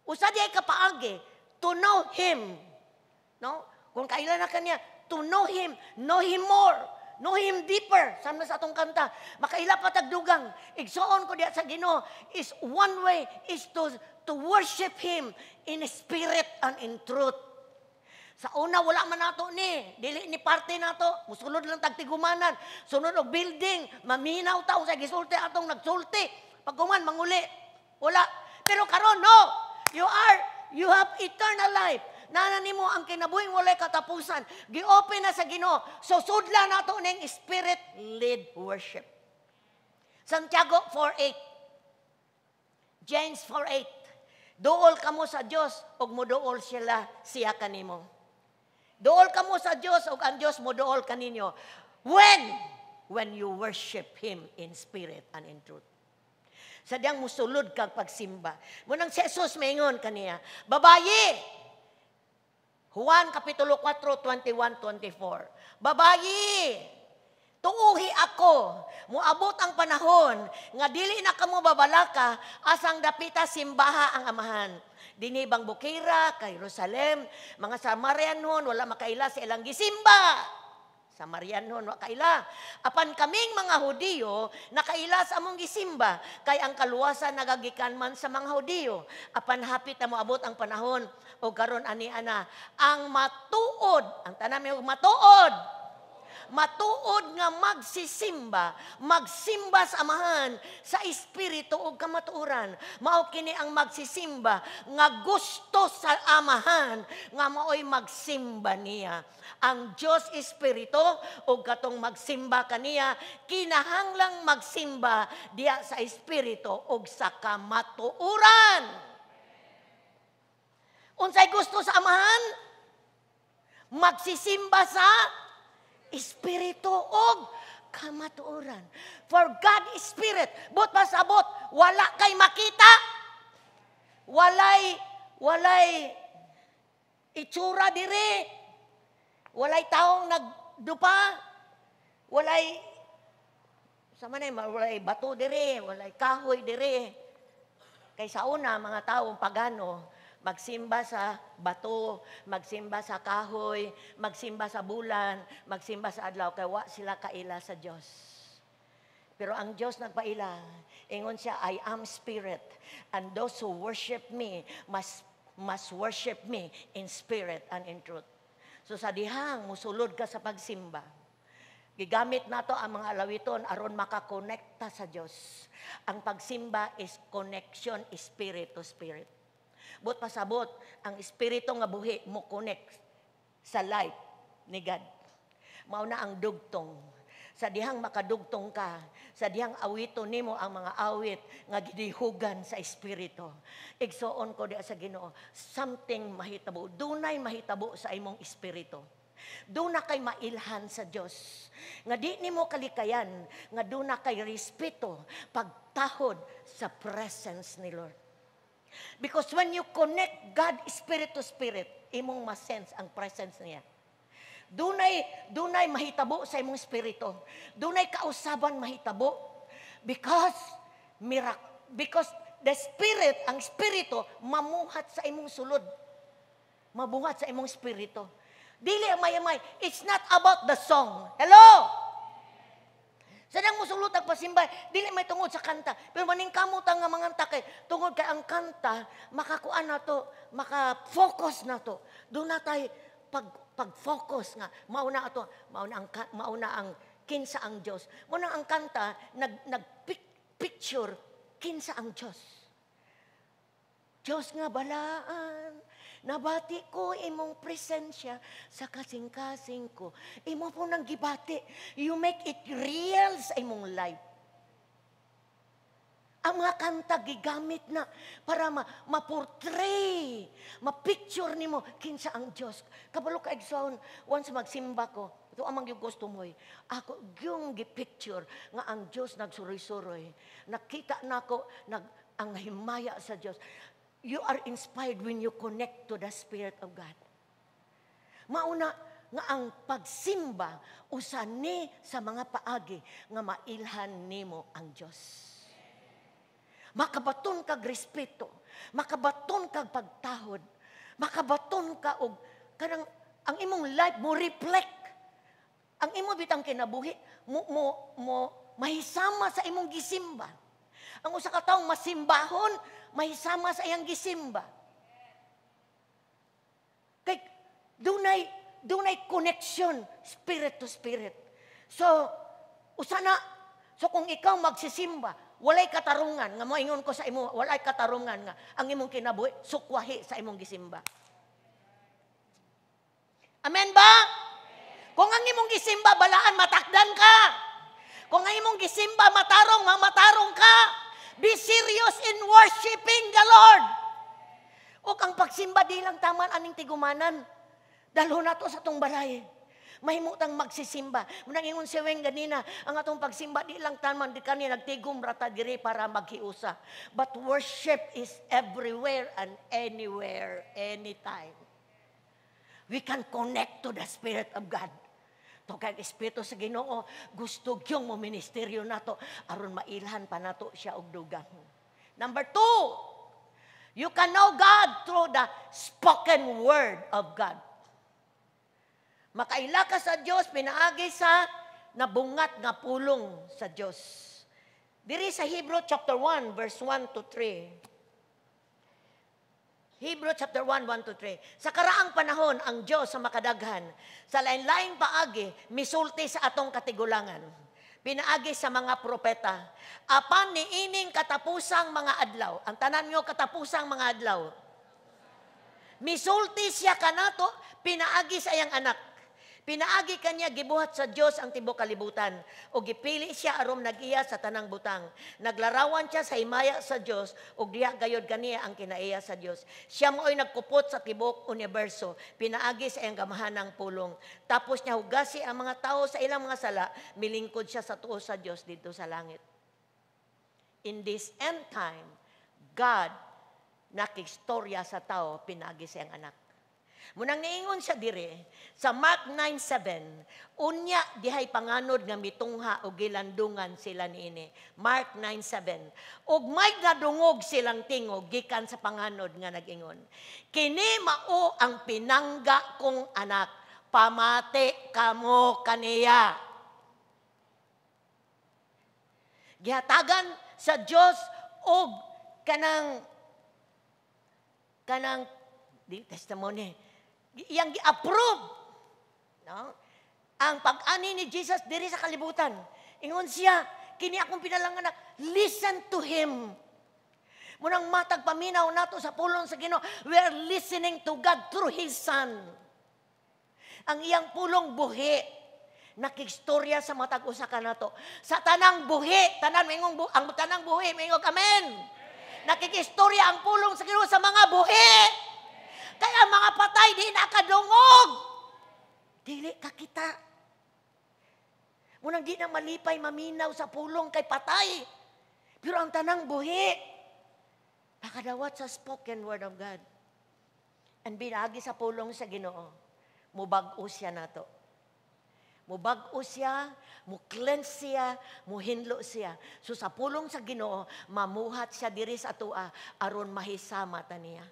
Usa diay ka paagi to know Him. No? Kung kaila na kaniya, to know Him more. Know Him deeper. Sama sa atong kanta. Makaila pa tag dugang. Igsoon ko diya sa Ginoo is one way is to worship Him in spirit and in truth. Sa una, wala man nato ni. Dili ni parte nato. Musulod lang tag tigumanan. Sunod og building. Maminaw ta sa gisulti atong nagsulti. Pagkuman, manguli. Wala. Pero karon, no. You have eternal life. Naa na nimo ang kinabuhing walay katapusan. Gi-open na sa Ginoo. So sudla nato ning spirit-led worship. Santiago 4:8. James 4:8. Duol kamo sa Dios ug moduol sila siya kanimo. Duol kamo sa Dios ug ang Dios moduol kaninyo. When? When you worship Him in spirit and in truth. Sa diyang musulod kag pagsimba. Munang si Jesus maingon kaniya, "Babayi!" Juan Kapitulo 4, 21, 24. "Babayi, tuuhi ako, muabot ang panahon nga dili na kamo babalaka asang dapita simbaha ang Amahan. Dinhi bang bukira kay Jerusalem, mga Samarianhon wala makaila sa ilang gisimba. Samarianhon wa kaila. Apan kaming mga Hudiyo nakaila sa among gisimba kay ang kaluwasan nagagikan man sa mga Hudiyo. Apan hapit na moabot ang panahon o karon ani ana ang matuod," ang tanan may matuod, "matuod nga magsisimba, magsimba sa Amahan sa espiritu ug kamatuoran. Mao kini ang magsisimba nga gusto sa Amahan nga maoy magsimba niya. Ang Dios espiritu ug katong magsimba kaniya kinahanglang magsimba diya sa espiritu ug sa kamatuoran." Unsay gusto sa Amahan? Magsisimba sa espiritu og kamatuoran. For God is spirit. Buot pasabot, wala kay makita. Walay itsura diri. Walay taong nagdupa. Walay sa man ay, walay bato diri, walay kahoy diri. Kay sa una, mga taong pagano, magsimba sa bato, magsimba sa kahoy, magsimba sa bulan, magsimba sa adlaw, kay wa sila kaila sa Dios. Pero ang Dios nagpaila, ingon siya, "I am spirit, and those who worship me must worship me in spirit and in truth." So sa dihang musulod ka sa pagsimba, gigamit nato ang mga alawiton aron makakonekta sa Dios. Ang pagsimba is connection spirit to spirit. Buot pasabot, ang espiritu nga buhi mo connect sa life ni God. Mao na ang dugtong. Sa dihang makadugtong ka, sa dihang awiton nimo ang mga awit nga gidihugan sa espiritu. Igsoon ko diha sa Ginoo, something mahitabo, dunay mahitabo sa imong espiritu. Duna kay mailhan sa Dios. Nga di nimo kalikayan, nga duna kay respeto, pagtahod sa presence ni Lord. Because when you connect God spirit to spirit, imong ma-sense ang presence niya. Dunay mahitabo sa imong espiritu. Dunay kausaban mahitabo because the spirit, ang espiritu mamuhat sa imong sulod. Mabuhat sa imong espiritu. Dili ang mayamay. It's not about the song. Hello? Sa nang musulot ang pasimbay, dili may tungod sa kanta. Pero maningkamot ang nga mga kay tungod kay ang kanta, makakuan na to, maka-focus na to. Doon na tayo pag-focus nga, mauna ato, mauna ang kinsa ang Dios. Muna ang kanta, nag picture kinsa ang Dios. Dios nga balaan, nabati ko imong presensya sa kasing-kasing ko. Imo po nang gibati. You make it real sa imong life. Ang mga kanta gigamit na para ma-portray, ma-picture nimo kinsa ang Dios. Kabalo ka, igsoon, once magsimba ko, ito amang yung gusto mo, ako yung gi-picture nga ang Dios nagsuroy-suroy. Nakita nako ang himaya sa Dios. You are inspired when you connect to the Spirit of God. Mauna nga ang pagsimba usa ni sa mga paagi nga mailhan nimo ang Dios. Makabaton kag respeto, makabaton kag pagtahod, makabaton ka og kanang ang imong life mo reflect. Ang imo bitang kinabuhi mo mahisama sa imong gisimba. Ang usa ka tawo masimbahon, mahisama sa iyang gisimba. Kay dunay connection spirit to spirit. So usa na, so kung ikaw magsisimba, walay katarungan nga moingon ko sa imo, walay katarungan nga ang imong kinabuhi sukwahi sa imong gisimba. Amen ba? Kung ang imong gisimba balaan, matakdan ka. Kung ang imong gisimba matarong, mamatarong ka. Be serious in worshiping the Lord. O ang pagsimba di lang taman aning tigumanan. Dalhon nato sa atong balay. Mahimutang magsisimba. Munang ingon si Weng ganina, ang atong pagsimba di lang taman, di kani nagtigum rata diri para maghiusa. But worship is everywhere and anywhere, anytime. We can connect to the Spirit of God. To kay Espiritu sa Ginoo, gusto gyung mo ministeryo nato aron mailhan pa nato siya og dugang. Number two, you can know God through the spoken word of God. Makaila ka sa Dios pinaagi sa nabungat nga pulong sa Dios. Diri sa Hebrew chapter 1 verse 1 to 3. Hebrew chapter 1, 1 to 3. Sa karaang panahon, ang Diyos sa makadaghan, sa lain-laing paagi, misulti sa atong katigulangan. Pinaagi sa mga propeta. Apan niining katapusang mga adlaw. Ang tanan nyo, katapusang mga adlaw. Misulti siya kanato, pinaagi sa iyang anak. Pinaagi kanya gibuhat sa Dios ang tibuok kalibutan o gipili siya aron nag-iya sa tanang butang. Naglarawan siya sa himaya sa Dios ug diha gayod kaniya ang kinaiya sa Dios. Siya mao'y nagkupot sa tibuok universo pinaagi sa iyang gamahanang pulong. Tapos niya hugasi ang mga tao sa ilang mga sala, milingkod siya sa tuo sa Dios didto sa langit. In this end time, God nakistorya sa tao pinaagi sa iyang anak. Munang niingon siya dire sa Mark 9:7, unya dihay panganod nga mitungha og gilandungan sila niini. Mark 9:7. Ug may nadungog silang tingog gikan sa panganod nga nag-ingon, "Kini mao ang pinangga kong anak, pamati kamo kaniya." Gihatagan sa Dios og kanang di testimony iyang gi-approve, no? Ang pag-ani ni Jesus diri sa kalibutan. Ingon siya, "Kini akong pinalanganak, listen to him." Munang matag paminaw nato sa pulong sa Ginoo, we are listening to God through His Son. Ang iyang pulong buhi, nakistorya sa matag usa ka nato. Sa tanang buhi, tanan maingong ang tanang buhi, maingong amen. Nakikistorya ang pulong sa Ginoo sa mga buhi. Kaya mga patay di nakadungog. Dili ka kita. Munang di na malipay maminaw sa pulong kay patay. Pero ang tanang buhi, makadawat sa spoken word of God. And binagi sa pulong sa Ginoo, mubag-o siya nato. Mubag-o siya, mu-cleanse siya, muhinlo siya. So sa pulong sa Ginoo, mamuhat siya diri sa atua aron mahisama ta niya.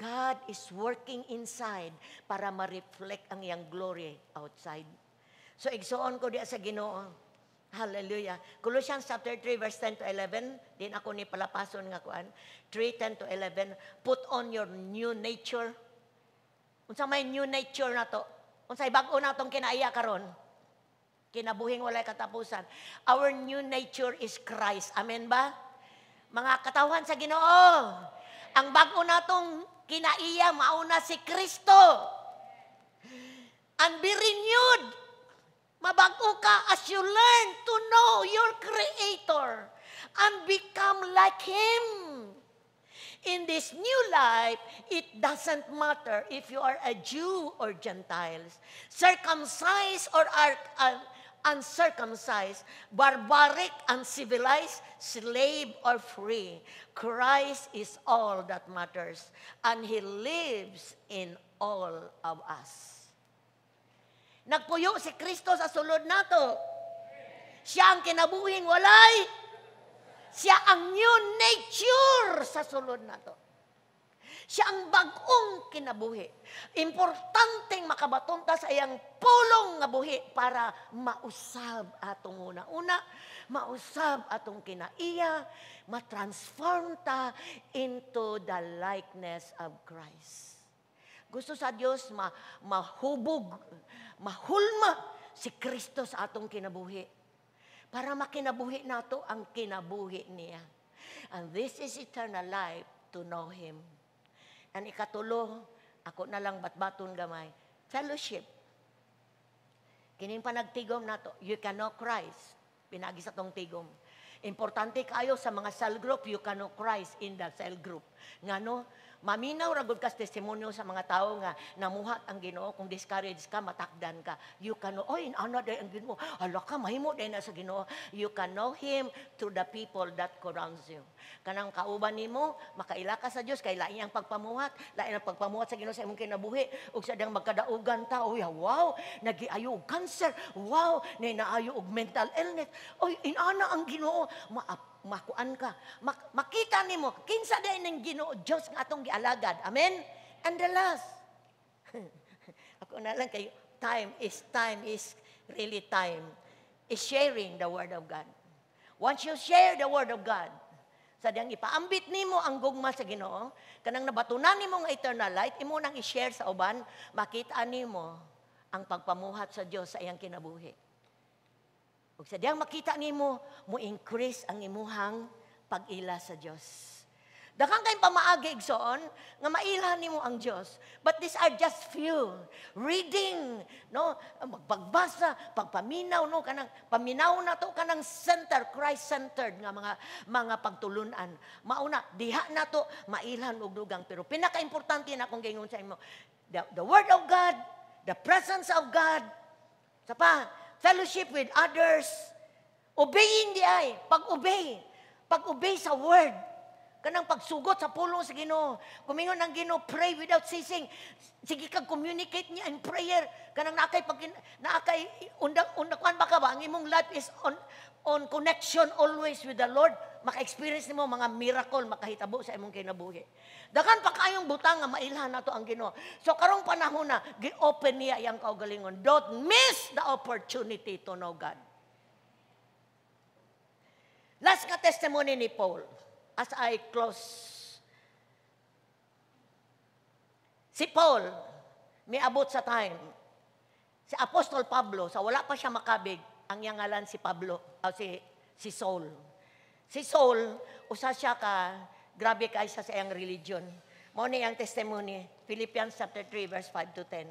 God is working inside para ma-reflect ang iyang glory outside. So igsuon ko diya sa Ginoo. Hallelujah. Colossians chapter 3 verse 10 to 11, din ako ni palapason nga kuan. 3, 10 to 11, put on your new nature. Unsa may new nature nato? Unsay bag-o natong kinaiya karon? Kinabuhing walay katapusan. Our new nature is Christ. Amen ba? Mga katawhan sa Ginoo. Ang bag-o natong kinaiya mauna si Kristo. And be renewed. Mabag-o ka as you learn to know your Creator. and become like Him. In this new life, it doesn't matter if you are a Jew or Gentiles, circumcised or are uncircumcised, barbaric, uncivilized, slave or free. Christ is all that matters, and He lives in all of us. Nagpuyo si Kristo sa sulod nato. Siya ang kinabuhing walay. Siya ang new nature sa sulod nato. Siya ang bag-ong kinabuhi. Importanteng makabaton ta sa iyang pulong nga buhi para mausab atong una-una, mausab atong kinaiya, matransform ta into the likeness of Christ. Gusto sa Dios mahubog, mahulma si Kristo sa atong kinabuhi para makinabuhi nato ang kinabuhi niya. And this is eternal life, to know Him. And ikatulo, ako na lang batbaton gamay, fellowship. Kining panagtigom nato, you can know Christ. Pinagi sa tong tigom. Importante kayo sa mga cell group, you can know Christ in the cell group. Ngano, maminaw ra gud kas testimonyo sa mga tao nga namuhat ang Ginoo. Kung discouraged ka, matakdan ka. You can know, "Oy, ana day ang Ginoo. Hala ka, mahimo day na sa Ginoo." You can know Him through the people that surrounds you. Kanang kauban nimo, makaila ka sa Dios kay lain ang pagpamuhat, lain ang pagpamuhat sa Ginoo sa imong kinabuhi. Ug sa diyang magkadaugan ta, "Oy, wow, nagiayo og cancer. Wow, naayo og mental illness. Oy, inana ang Ginoo." Makuan ka. Makita nimo kinsa day ning Ginoo Dios nga atong gialagad. Amen. And the last. Ako na lang kay time is really time is sharing the word of God. Once you share the word of God, sa diyang ipaambit nimo ang gugma sa Ginoo, kanang nabatunan nimo nga eternal life, imo nang i-share sa uban, makita nimo ang pagpamuhat sa Dios sa iyang kinabuhi. Ug sa diyang makita nimo, mo increase ang imuhang pag-ila sa Dios. Daghan kay pamaagi, igsoon, nga mailhan nimo ang Dios. But these are just few. Reading, no, magpagbasa, pagpaminaw, no, kanang paminaw na to kanang center, Christ-centered nga mga pagtulunan. Mauna diha na to mailhan og dugang, pero pinakaimportante na akong giingon sa imo, the word of God, the presence of God, sa pa, fellowship with others, obeying di ay, pag-obey sa word, kanang pagsugot sa pulong sa Ginoo. Kumingon ang Ginoo, "Pray without ceasing." Sige kag communicate niya in prayer. Kanang naakay pag naakay unda unda kuan ba ka ba ang imong life is on connection always with the Lord. Maka-experience nimo mga miracle makahitabo sa imong kinabuhi. Daghan pa kayong butang nga mailhan nato ang Ginoo. So karong panahon na gi-open niya iyang kaugalingon. Don't miss the opportunity to know God. Last nga testimony ni Paul as I close. Si Paul, miabot sa time. Si Apostol Pablo, sa wala pa siya makabig, ang iyang ngalan si Pablo, o si Saul. Si Saul, usa siya ka, grabe kay siya sa iyang religion. Mao ni ang testimony, Philippians chapter 3, verse 5 to 10.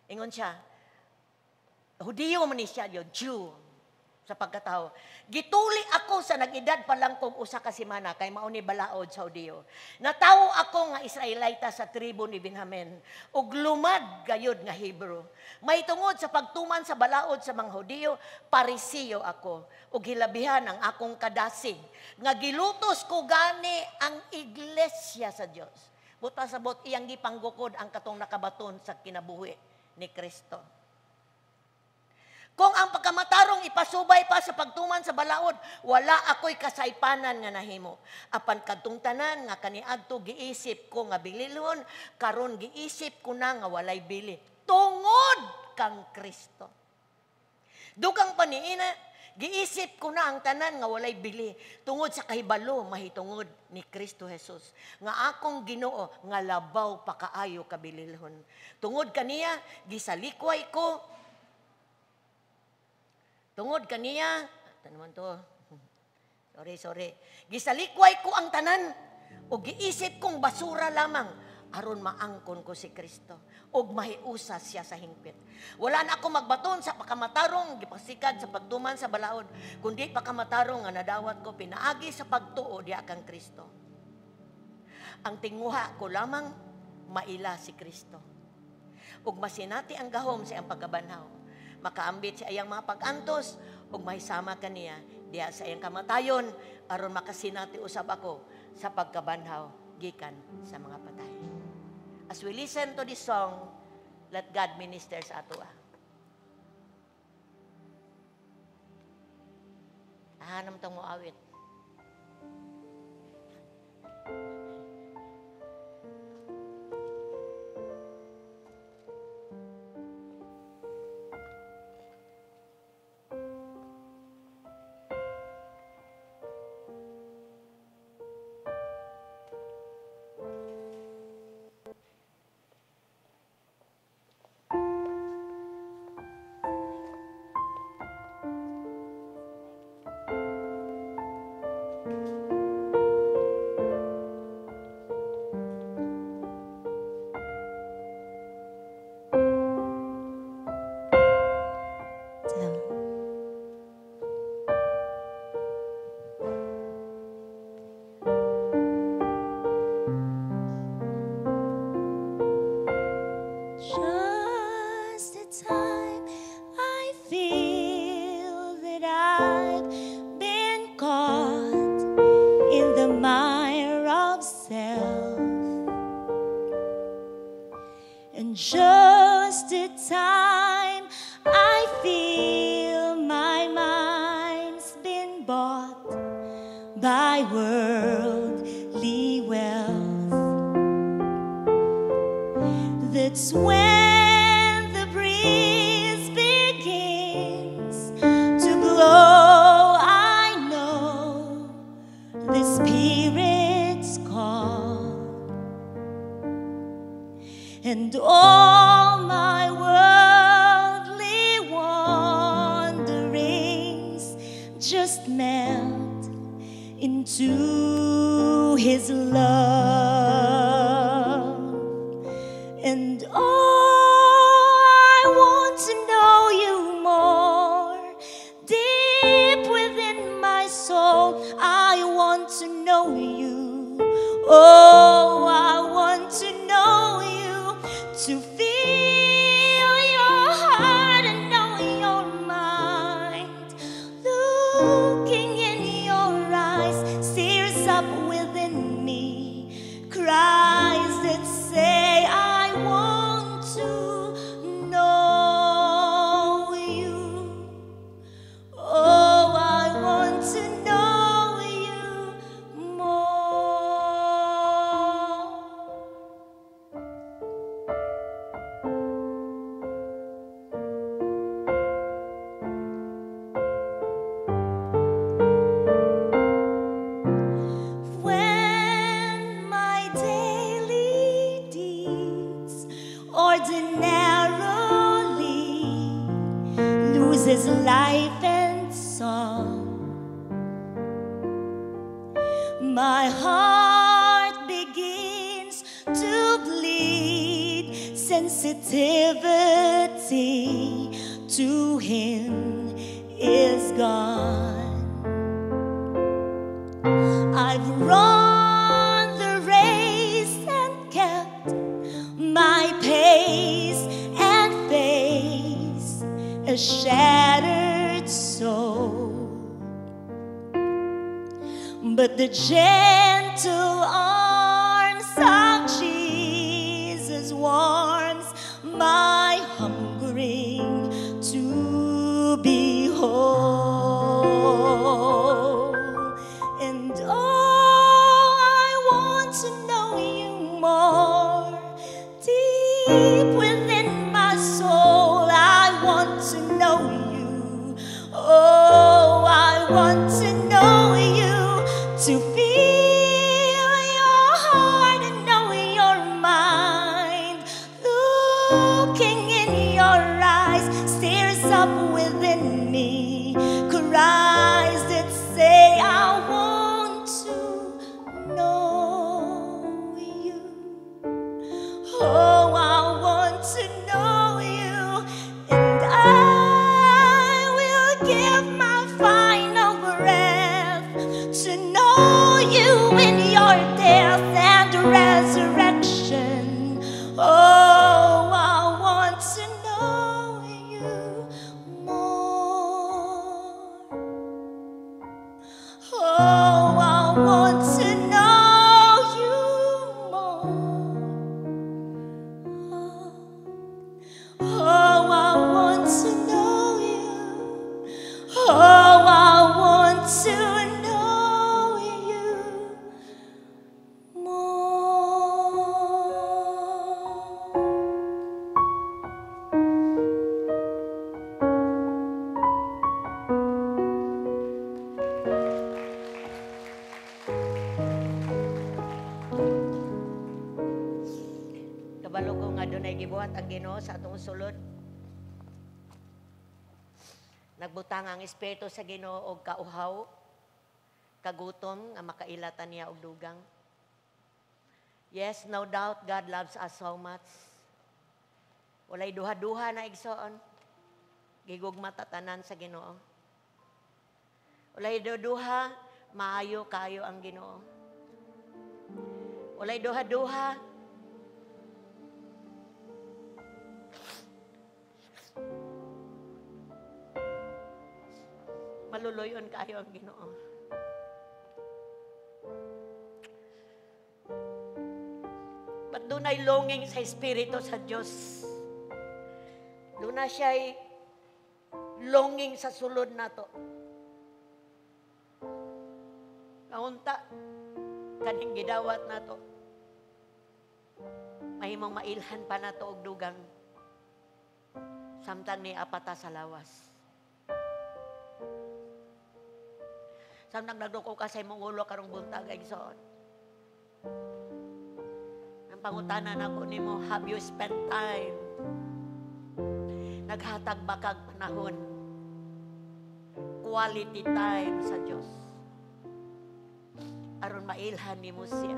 Ingon siya, Hudiyo man ni siya, yo, Jew sa pagkatao. "Gituli ako sa nag-edad pa lang kong 1 ka semana kay mao ni balaod sa Hudiyo. Natawo ako nga Israelita sa tribo ni Benjamin ug lumad gayud nga Hebrew. May tungod sa pagtuman sa balaod sa mga Hudiyo, Parisiyo ako ug hilabihan ang akong kadasig nga gilutos ko gani ang iglesia sa Dios." Buta sabot iyang gipanggukod ang katong nakabaton sa kinabuhi ni Kristo. "Kung ang pagkamatarong ipasubay pa sa pagtuman sa balaod, wala ako'y kasaypanan nga nahimo. Apan kadtong tanan nga kaniadto giisip ko nga bililhon, karon giisip ko na nga walay bili tungod kang Kristo. Dugang pa niina, giisip ko na ang tanan nga walay bili tungod sa kahibalo mahitungod ni Kristo Jesus nga akong Ginoo nga labaw pa kaayo kabililhon. Tungod kaniya gisalikway ko. Tungod kaniya, tanuman to. Sorry, sorry. Gisalikway ko ang tanan o giisip kong basura lamang aron maangkon ko si Kristo." Ug mahiusa siya sa hingpit. Wala na ako magbaton sa pakamatarong gipasikad sa pagtuman sa balaod, kundi pakamatarong nga nadawat ko pinaagi sa pagtuo diha kang Kristo. Ang tinguha ko lamang maila si Kristo. Ug masinati ang gahom sa iyang pagkabanhaw. Makaambit sa iyang mga pag-antos ug mahisama kaniya diha sa iyang kamatayon aron makasinati usab ako sa pagkabanhaw gikan sa mga patay. As we listen to this song, let God minister sa ato. Ahanam tong moawit. Just the time I feel that I've been caught in the mire of self, and just the time I feel my mind's been bought by worldly wealth, that's when the breeze begins to blow. I know the Spirit's call, and all my worldly wanderings just melt into His love. And oh, I want to know you more. Deep within my soul, I want to know you. Oh, I want to know you, to feel your heart and know your mind. Looking in your eyes stirs up within me cries that say, I want to know you. Oh, I want to know you more. When my daily deeds ordinarily loses life and song, my heart begins to bleed. Sensitivity to Him is gone. I've run the race and kept my pace and face a shattered soul. But the gentle arms of Jesus warms my hungering to be whole. And oh, I want to know you more. Deep within my soul, I want to know you. Oh, I want to know you, to feel your heart and know your mind. Looking in your eyes stirs up within me cries that say, I want to know you. Oh, I want Nay gibuhat ang Ginoo sa atong sulod. Nagbutang ang Espiritu sa Ginoo og kauhaw, kagutom nga makailatan niya og dugang. Yes, no doubt God loves us so much. Walay duha-duha na, igsoon. Gigugma ta tanan sa Ginoo. Walay duha-duha, maayo kayo ang Ginoo. Walay duha-duha, maluluyon kayo ang Ginoo. But dunay longing sa Espiritu sa Diyos. Duna siya'y longing sa sulod nato. Naunta, kaning gidawat nato. Mahimong mailhan pa nato og dugang samtang ni apata sa lawas. Samtang nagduko ka sa imong ulo karong buntag, igsoon. Ang pangutana nako nimo, have you spent time? Naghatag ba kag panahon? Quality time sa Diyos. Aron mailhan nimo siya.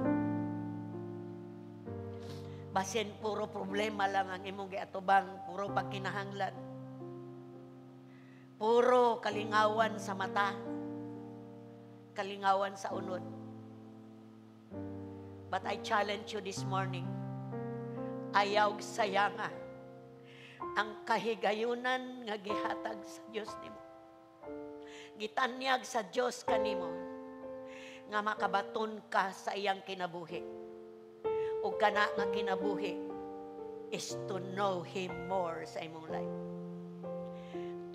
Basin puro problema lang ang imong giatubang, puro pagkinahanglan. Puro kalingawan sa mata, kalingawan sa unod. But I challenge you this morning, ayaw sayanga ang kahigayunan nga gihatag sa Dios nimo. Gitanyag sa Dios kanimo nga makabaton ka sa iyang kinabuhi. O kana nga kinabuhi is to know Him more sa imong life.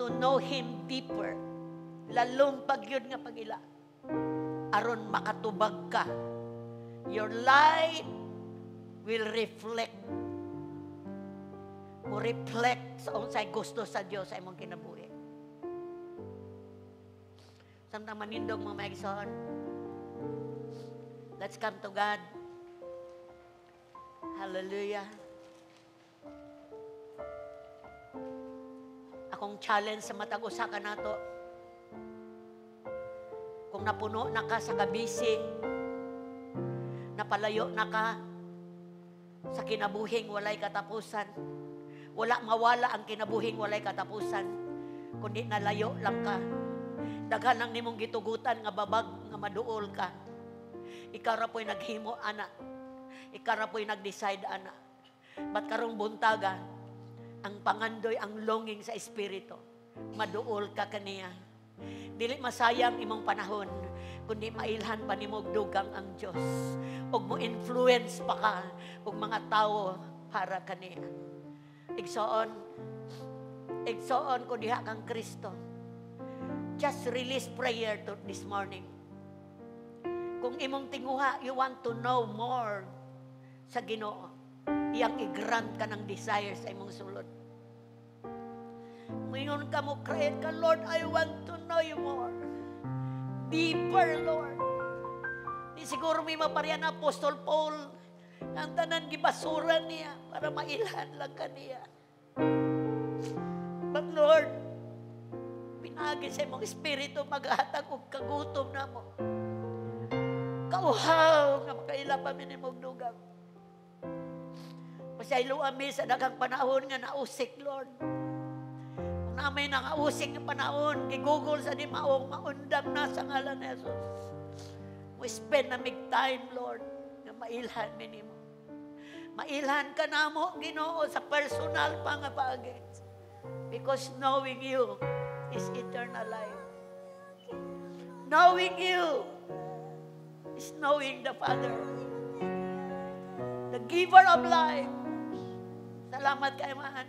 To know Him deeper. Lalong pagyud nga pagila. Aron makatubag ka. Your life will reflect mo reflect sa unsay gusto sa Dios sa imong kinabuhi. Samtang manindog mga maigsoon, let's come to God. Hallelujah. Akong challenge sa matag usa ka nato, kung napuno na ka sa kabisi, napalayo na ka sa kinabuhing walay katapusan, wala mawala ang kinabuhing walay katapusan, kundi nalayo lang ka. Daghan lang nimong gitugutan nga babag nga maduol ka. Ikaw ra po'y naghimo, ana. Ikaw ra po'y nag-decide, ana. But karong buntaga, ang pangandoy, ang longing sa Espiritu, maduol ka kaniya. Dili masayang imong panahon, kundi mailhan pa nimo og dugang ang Dios. Ug mo influence pa ka og mga tawo para kaniya. Igsoon, igsoon ko diha kang Kristo. Just release prayer to this morning. Kung imong tinguha, you want to know more sa Ginoo. Iyang i-grant ka ng desire sa imong sulod. Muingon ka mo, cry ka, "Lord, I want to know you more. Deeper, Lord." Di siguro may maparya na Apostol Paul, ang tanan gibasura niya para mailhan lang kaniya. But Lord, pinagi sa imong Espiritu maghatag og kagutom namo. Kauhaw nga makaila pa mi nimo og dugang. Pasaylo ami sa daghang panahon nga nausik, Lord. Kung namay nangausik nga panahon, gigugol sa di maong maundang na sa ngalan ni Jesus. We spend na mig time, Lord, nga mailhan mi nimo. Mailhan ka namo, Ginoo, sa personal pa nga paagi. Because knowing you is eternal life. Knowing you is knowing the Father, the giver of life. Salamat kay Amahan.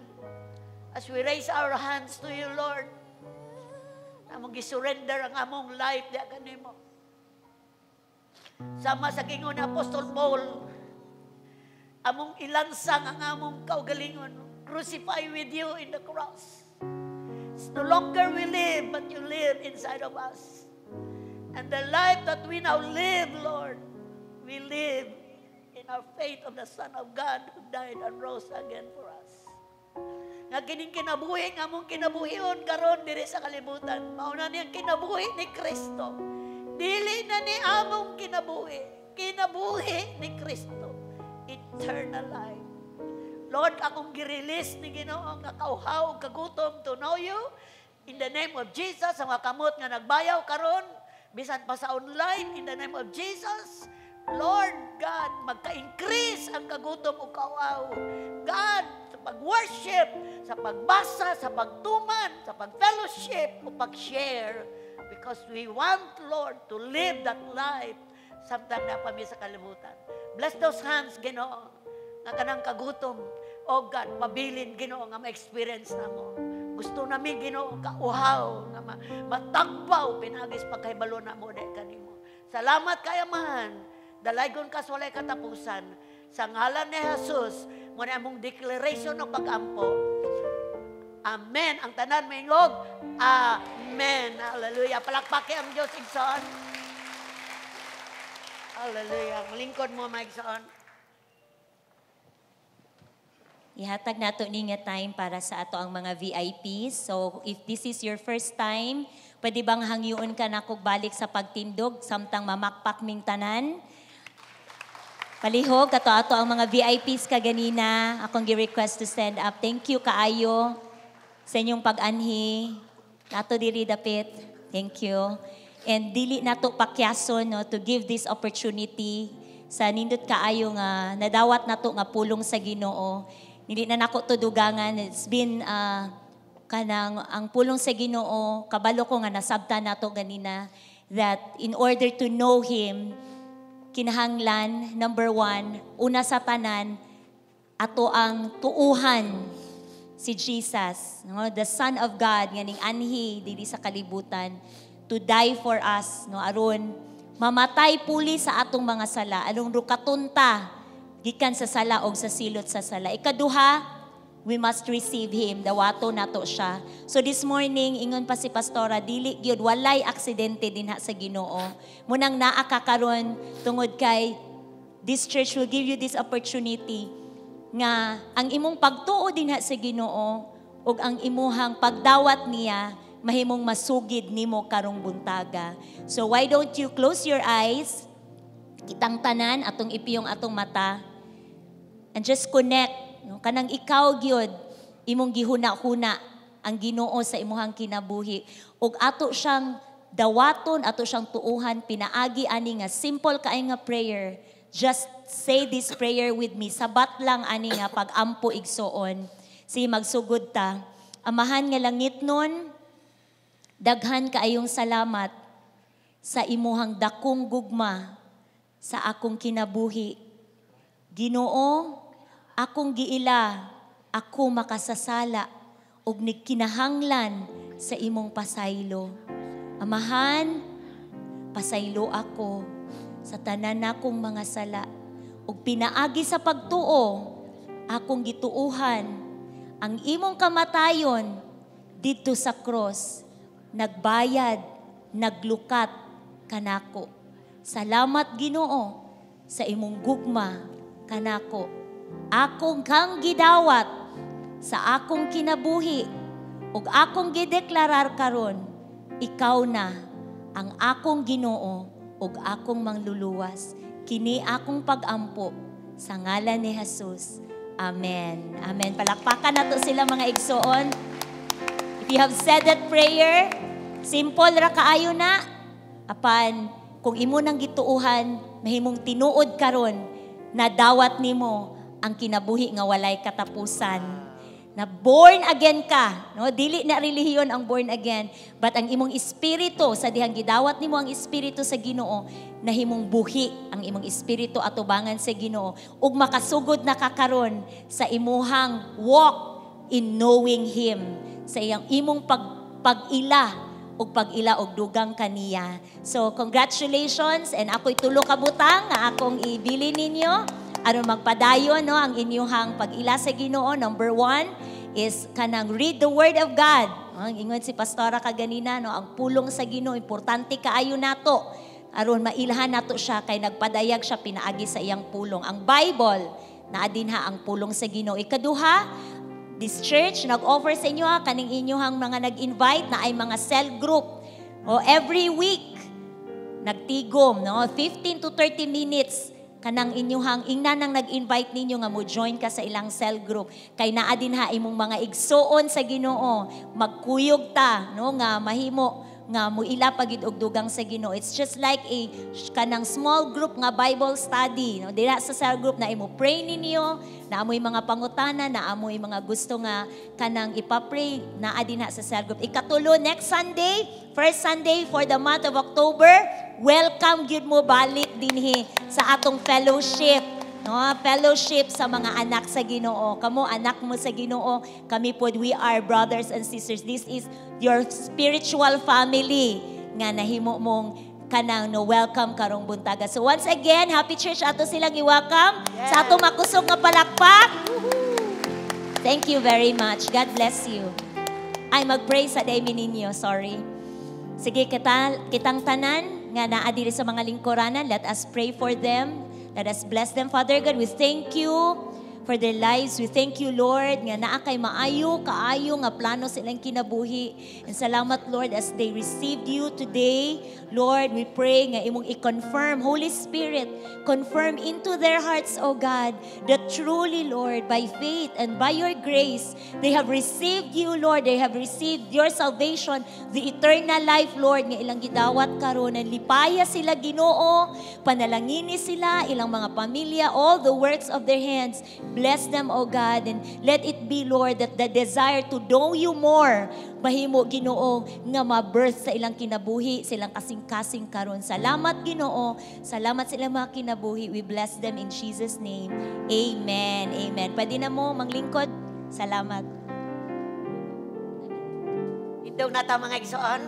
As we raise our hands to you, Lord, among gisurrender ang among life diha kanimo. Sama sa gingon ni Apostol Paul, among ilansang ang among kaugalingon, crucify with you in the cross. It's no longer we live, but you live inside of us. And the life that we now live, Lord, we live in our faith of the Son of God who died and rose again for us. Nga kining kinabuhi nga among kinabuhion karon diri sa kalibutan, mao na niyang kinabuhi ni Kristo. Dili na ni among kinabuhi, kinabuhi ni Kristo. Eternal life. Lord, akong gi-release ni Ginoo nga kauhaw kagutom to know you. In the name of Jesus, ang mga kamot nga nagbayaw karon, bisan pa sa online, in the name of Jesus, Lord God, magka-increase ang kagutom o kauhaw. God, sa pag-worship, sa pagbasa, sa pagtuman, sa pag-fellowship, o pag-share. Because we want, Lord, to live that life samtang naa pa mi sa kalibutan. Bless those hands, Ginoo, nga kanang kagutom. O God, pabilin, Ginoo, nga ma-experience namo. Gusto namin, Ginoo, kauhaw, nga matagbaw, pinaagi sa pagkahibalo namo di kanimo. Salamat kay Amahan, dalaygon ka sa walay katapusan. Sa ngalan ni Jesus, mao na among declaration ng pag-ampo. Amen. Ang tanan maingog. Amen. Hallelujah. Palakpaki ang Diyos, igsoon. Hallelujah. Malingkod mo, mga igsoon. Ihatag nato ni nga time para sa ato ang mga VIPs. So if this is your first time, pwede bang hangyoon ka na kog balik sa pagtindog samtang mamakpak ming tanan? Palihog, kato ato ang mga VIPs kaganina. Akong gi-request to stand up. Thank you kaayo sa inyong pag-anhi. Nato diri dapit. Thank you. And dili nato pakyason, no, to give this opportunity sa nindot kaayo nga nadawat nato nga pulong sa Ginoo. Dili na nako to dugangan. It's been kanang ang pulong sa Ginoo, kabalo ko nga nasabtan nato ganina that in order to know Him, kinahanglan, number one, una sa tanan, ato ang tuuhan si Jesus, no? The Son of God, nga ning anhi diri sa kalibutan, to die for us, no? Aron mamatay puli sa atong mga sala, aron lukaton ta gikan sa sala og sa silot sa sala. Ikaduha, we must receive Him. Dawato nato siya. So this morning, ingon pa si Pastora, dili gyud, walay aksidente dinha sa Ginoo. Munang naa ka karon tungod kay this church will give you this opportunity nga ang imong pagtuo dinha sa Ginoo ug ang imuhang pagdawat niya mahimong masugid nimo karong buntaga. So why don't you close your eyes? Kitang tanan atong ipiyong atong mata and just connect, no? Kanang ikaw gyud imong gihuna-huna ang Ginoo sa imuhang kinabuhi ug ato siyang dawaton, ato siyang tuuhan pinaagi ani nga simple kay nga prayer. Just say this prayer with me. Sabat lang ani nga pag-ampo, igsoon. Sige, magsugod ta. Amahan nga langitnon, daghan kaayong salamat sa imuhang dakong gugma sa akong kinabuhi. Ginoo, akong giila, ako makasasala ug nigkinahanglan sa imong pasaylo. Amahan, pasaylo ako sa tanan nakong mga sala ug pinaagi sa pagtuo akong gituuhan ang imong kamatayon didto sa cross, nagbayad, naglukat kanako. Salamat, Ginoo, sa imong gugma kanako. Akong kang gidawat sa akong kinabuhi ug akong gideklarar karon, ikaw na ang akong Ginoo ug akong mangluluwas. Kini akong pagampo sa ngalan ni Jesus. Amen. Amen. Palakpakan nato sila, mga igsoon. If you have said that prayer, simple ra kaayo na. Apan, kung imo nang gituuhan, mahimong tinuod karon na dawat nimo ang kinabuhi nga walay katapusan. Na born again ka, no? Dili na relihiyon ang born again, but ang imong espiritu sa dihang gidawat nimo ang espiritu sa Ginoo, nahimong buhi ang imong espiritu atubangan sa Ginoo ug makasugod na ka karon sa imuhang walk in knowing Him, sa iyang imong pag-ila ug pag-ila og dugang kaniya. So congratulations, and ako'y tulo ka butang nga akong ibili ninyo aron magpadayon, no, ang inyuhang pag-ila sa Ginoo. Number one is kanang read the Word of God. Ang ingon si Pastora kaganina, no, ang pulong sa Ginoo importante kaayo nato. Aron mailhan nato siya kay nagpadayag siya pinaagi sa iyang pulong. Ang Bible, naa dinha ang pulong sa Ginoo. Ikaduha, this church nag-offer sa inyo ha, kaning inyohang mga nag-invite na ay mga cell group. O every week nagtigom, no, 15 to 30 minutes kanang inyuhang ingna nang nag-invite ninyo nga mo join ka sa ilang cell group kay naa dinha imong mga igsuon sa Ginoo, magkuyog ta, no, nga mahimo nga muila pa gid og dugang sa Ginoo. It's just like a kanang small group nga Bible study, no? Dira sa cell group na imo pray ninyo, na amoy mga pangutana, na amoy mga gusto nga kanang ipa-pray, naa dinha sa cell group. Ikatulo, next Sunday, first Sunday for the month of October, welcome gyud mo balik dinhi sa atong fellowship. No, fellowship sa mga anak sa Ginoo. Kamo anak mo sa Ginoo, kami pod, we are brothers and sisters. This is your spiritual family nga nahimo mong kanang no welcome karong buntaga. So once again, Happy Church, ato silang i-welcome sa atong makusog nga palakpak. Thank you very much. God bless you. Ay, mag-pray sa daymi ninyo, sorry. Sige, kitang tanan nga naa diri sa mga lingkuranan, let us pray for them. Let us bless them. Father God, we thank you for their lives. We thank you, Lord, nga naa kay maayo, kaayo nga plano silang kinabuhi. And salamat, Lord, as they received you today. Lord, we pray nga imong i-confirm, Holy Spirit, confirm into their hearts, O God, that truly, Lord, by faith and by your grace, they have received you, Lord. They have received your salvation, the eternal life, Lord, nga ilang gidawat karon. And lipaya sila, Ginoo, panalangini sila, ilang mga pamilya, all the works of their hands. Bless them, O God, and let it be, Lord, that the desire to know you more, mahimo, Ginoo, nga ma-birth sa ilang kinabuhi, silang kasing-kasing karon. Salamat, Ginoo. Salamat sa ilang mga kinabuhi. We bless them in Jesus' name. Amen. Amen. Pwede na mo manglingkod. Salamat. Indog na ta, mga igsoon.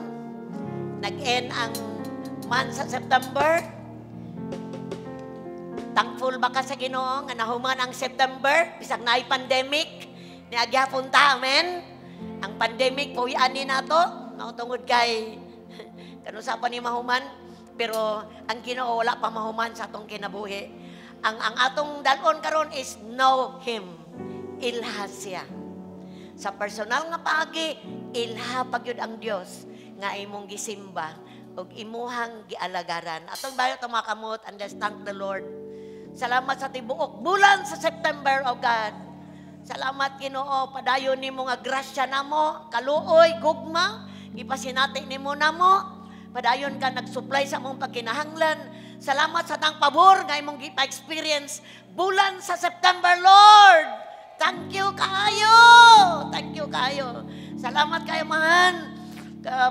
Nag-end ang month sa September. Thankful ba ka sa Ginoo nga nahuman ang September bisag naay pandemic? Niagyapon ta, amen. Ang pandemic puy-an ni nato, no, tungod kay kanusa pa ni mahuman, pero ang Ginoo wala pa mahuman sa atong kinabuhi. Ang atong dalon karon is know Him. Ilha siya. Sa personal nga paagi, ilha pagyud ang Dios nga imong gisimba ug imuhang gialagaran. Atong bayo itong mga kamot and let's thank the Lord. Salamat sa tibuok bulan sa September, O God. Salamat, Ginoo, padayon nimo nga grasya namo, kaluoy, gugma, gipasinati nimo namo. Padayon ka nag-supply sa among pagkinahanglan. Salamat sa tang pabor nga imong gipa-experience bulan sa September, Lord. Thank you kaayo. Thank you kaayo. Salamat kayo, mahan.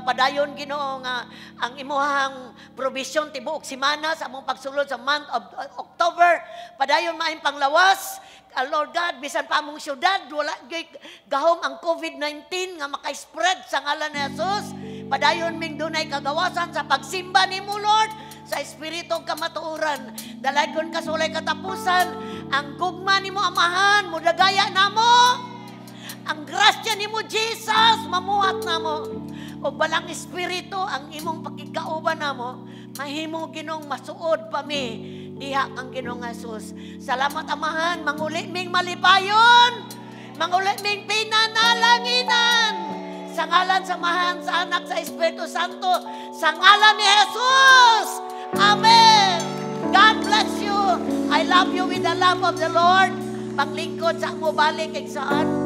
Padayon, Ginoo, nga ang imuhang provision tibuok simana sa among pagsulod sa month of October, padayon maayong panglawas. Lord God, bisan pa among syudad wala gyud gahom ang COVID-19 nga maka-spread sa ngalan ni Jesus. Padayon ming dunay kagawasan sa pagsimba nimo, Lord, sa espiritu ug kamatuoran. Dalaygon ka sa walay katapusan. Ang gugma nimo, Amahan, mudagaya namo. Ang grasya nimo, Jesus, mamuhat namo. O balang espiritu ang imong pakigkauban namo, mahimo Ginoong masuod pa mi diha kang Ginoong Jesus. Salamat, Amahan, manguli ming malipayon, manguli ming pinanalanginan. Sa ngalan sa Amahan, sa Anak, sa Espiritu Santo, sa ngalan ni Jesus. Amen. God bless you. I love you with the love of the Lord. Panglingkod sa mo balik, saan.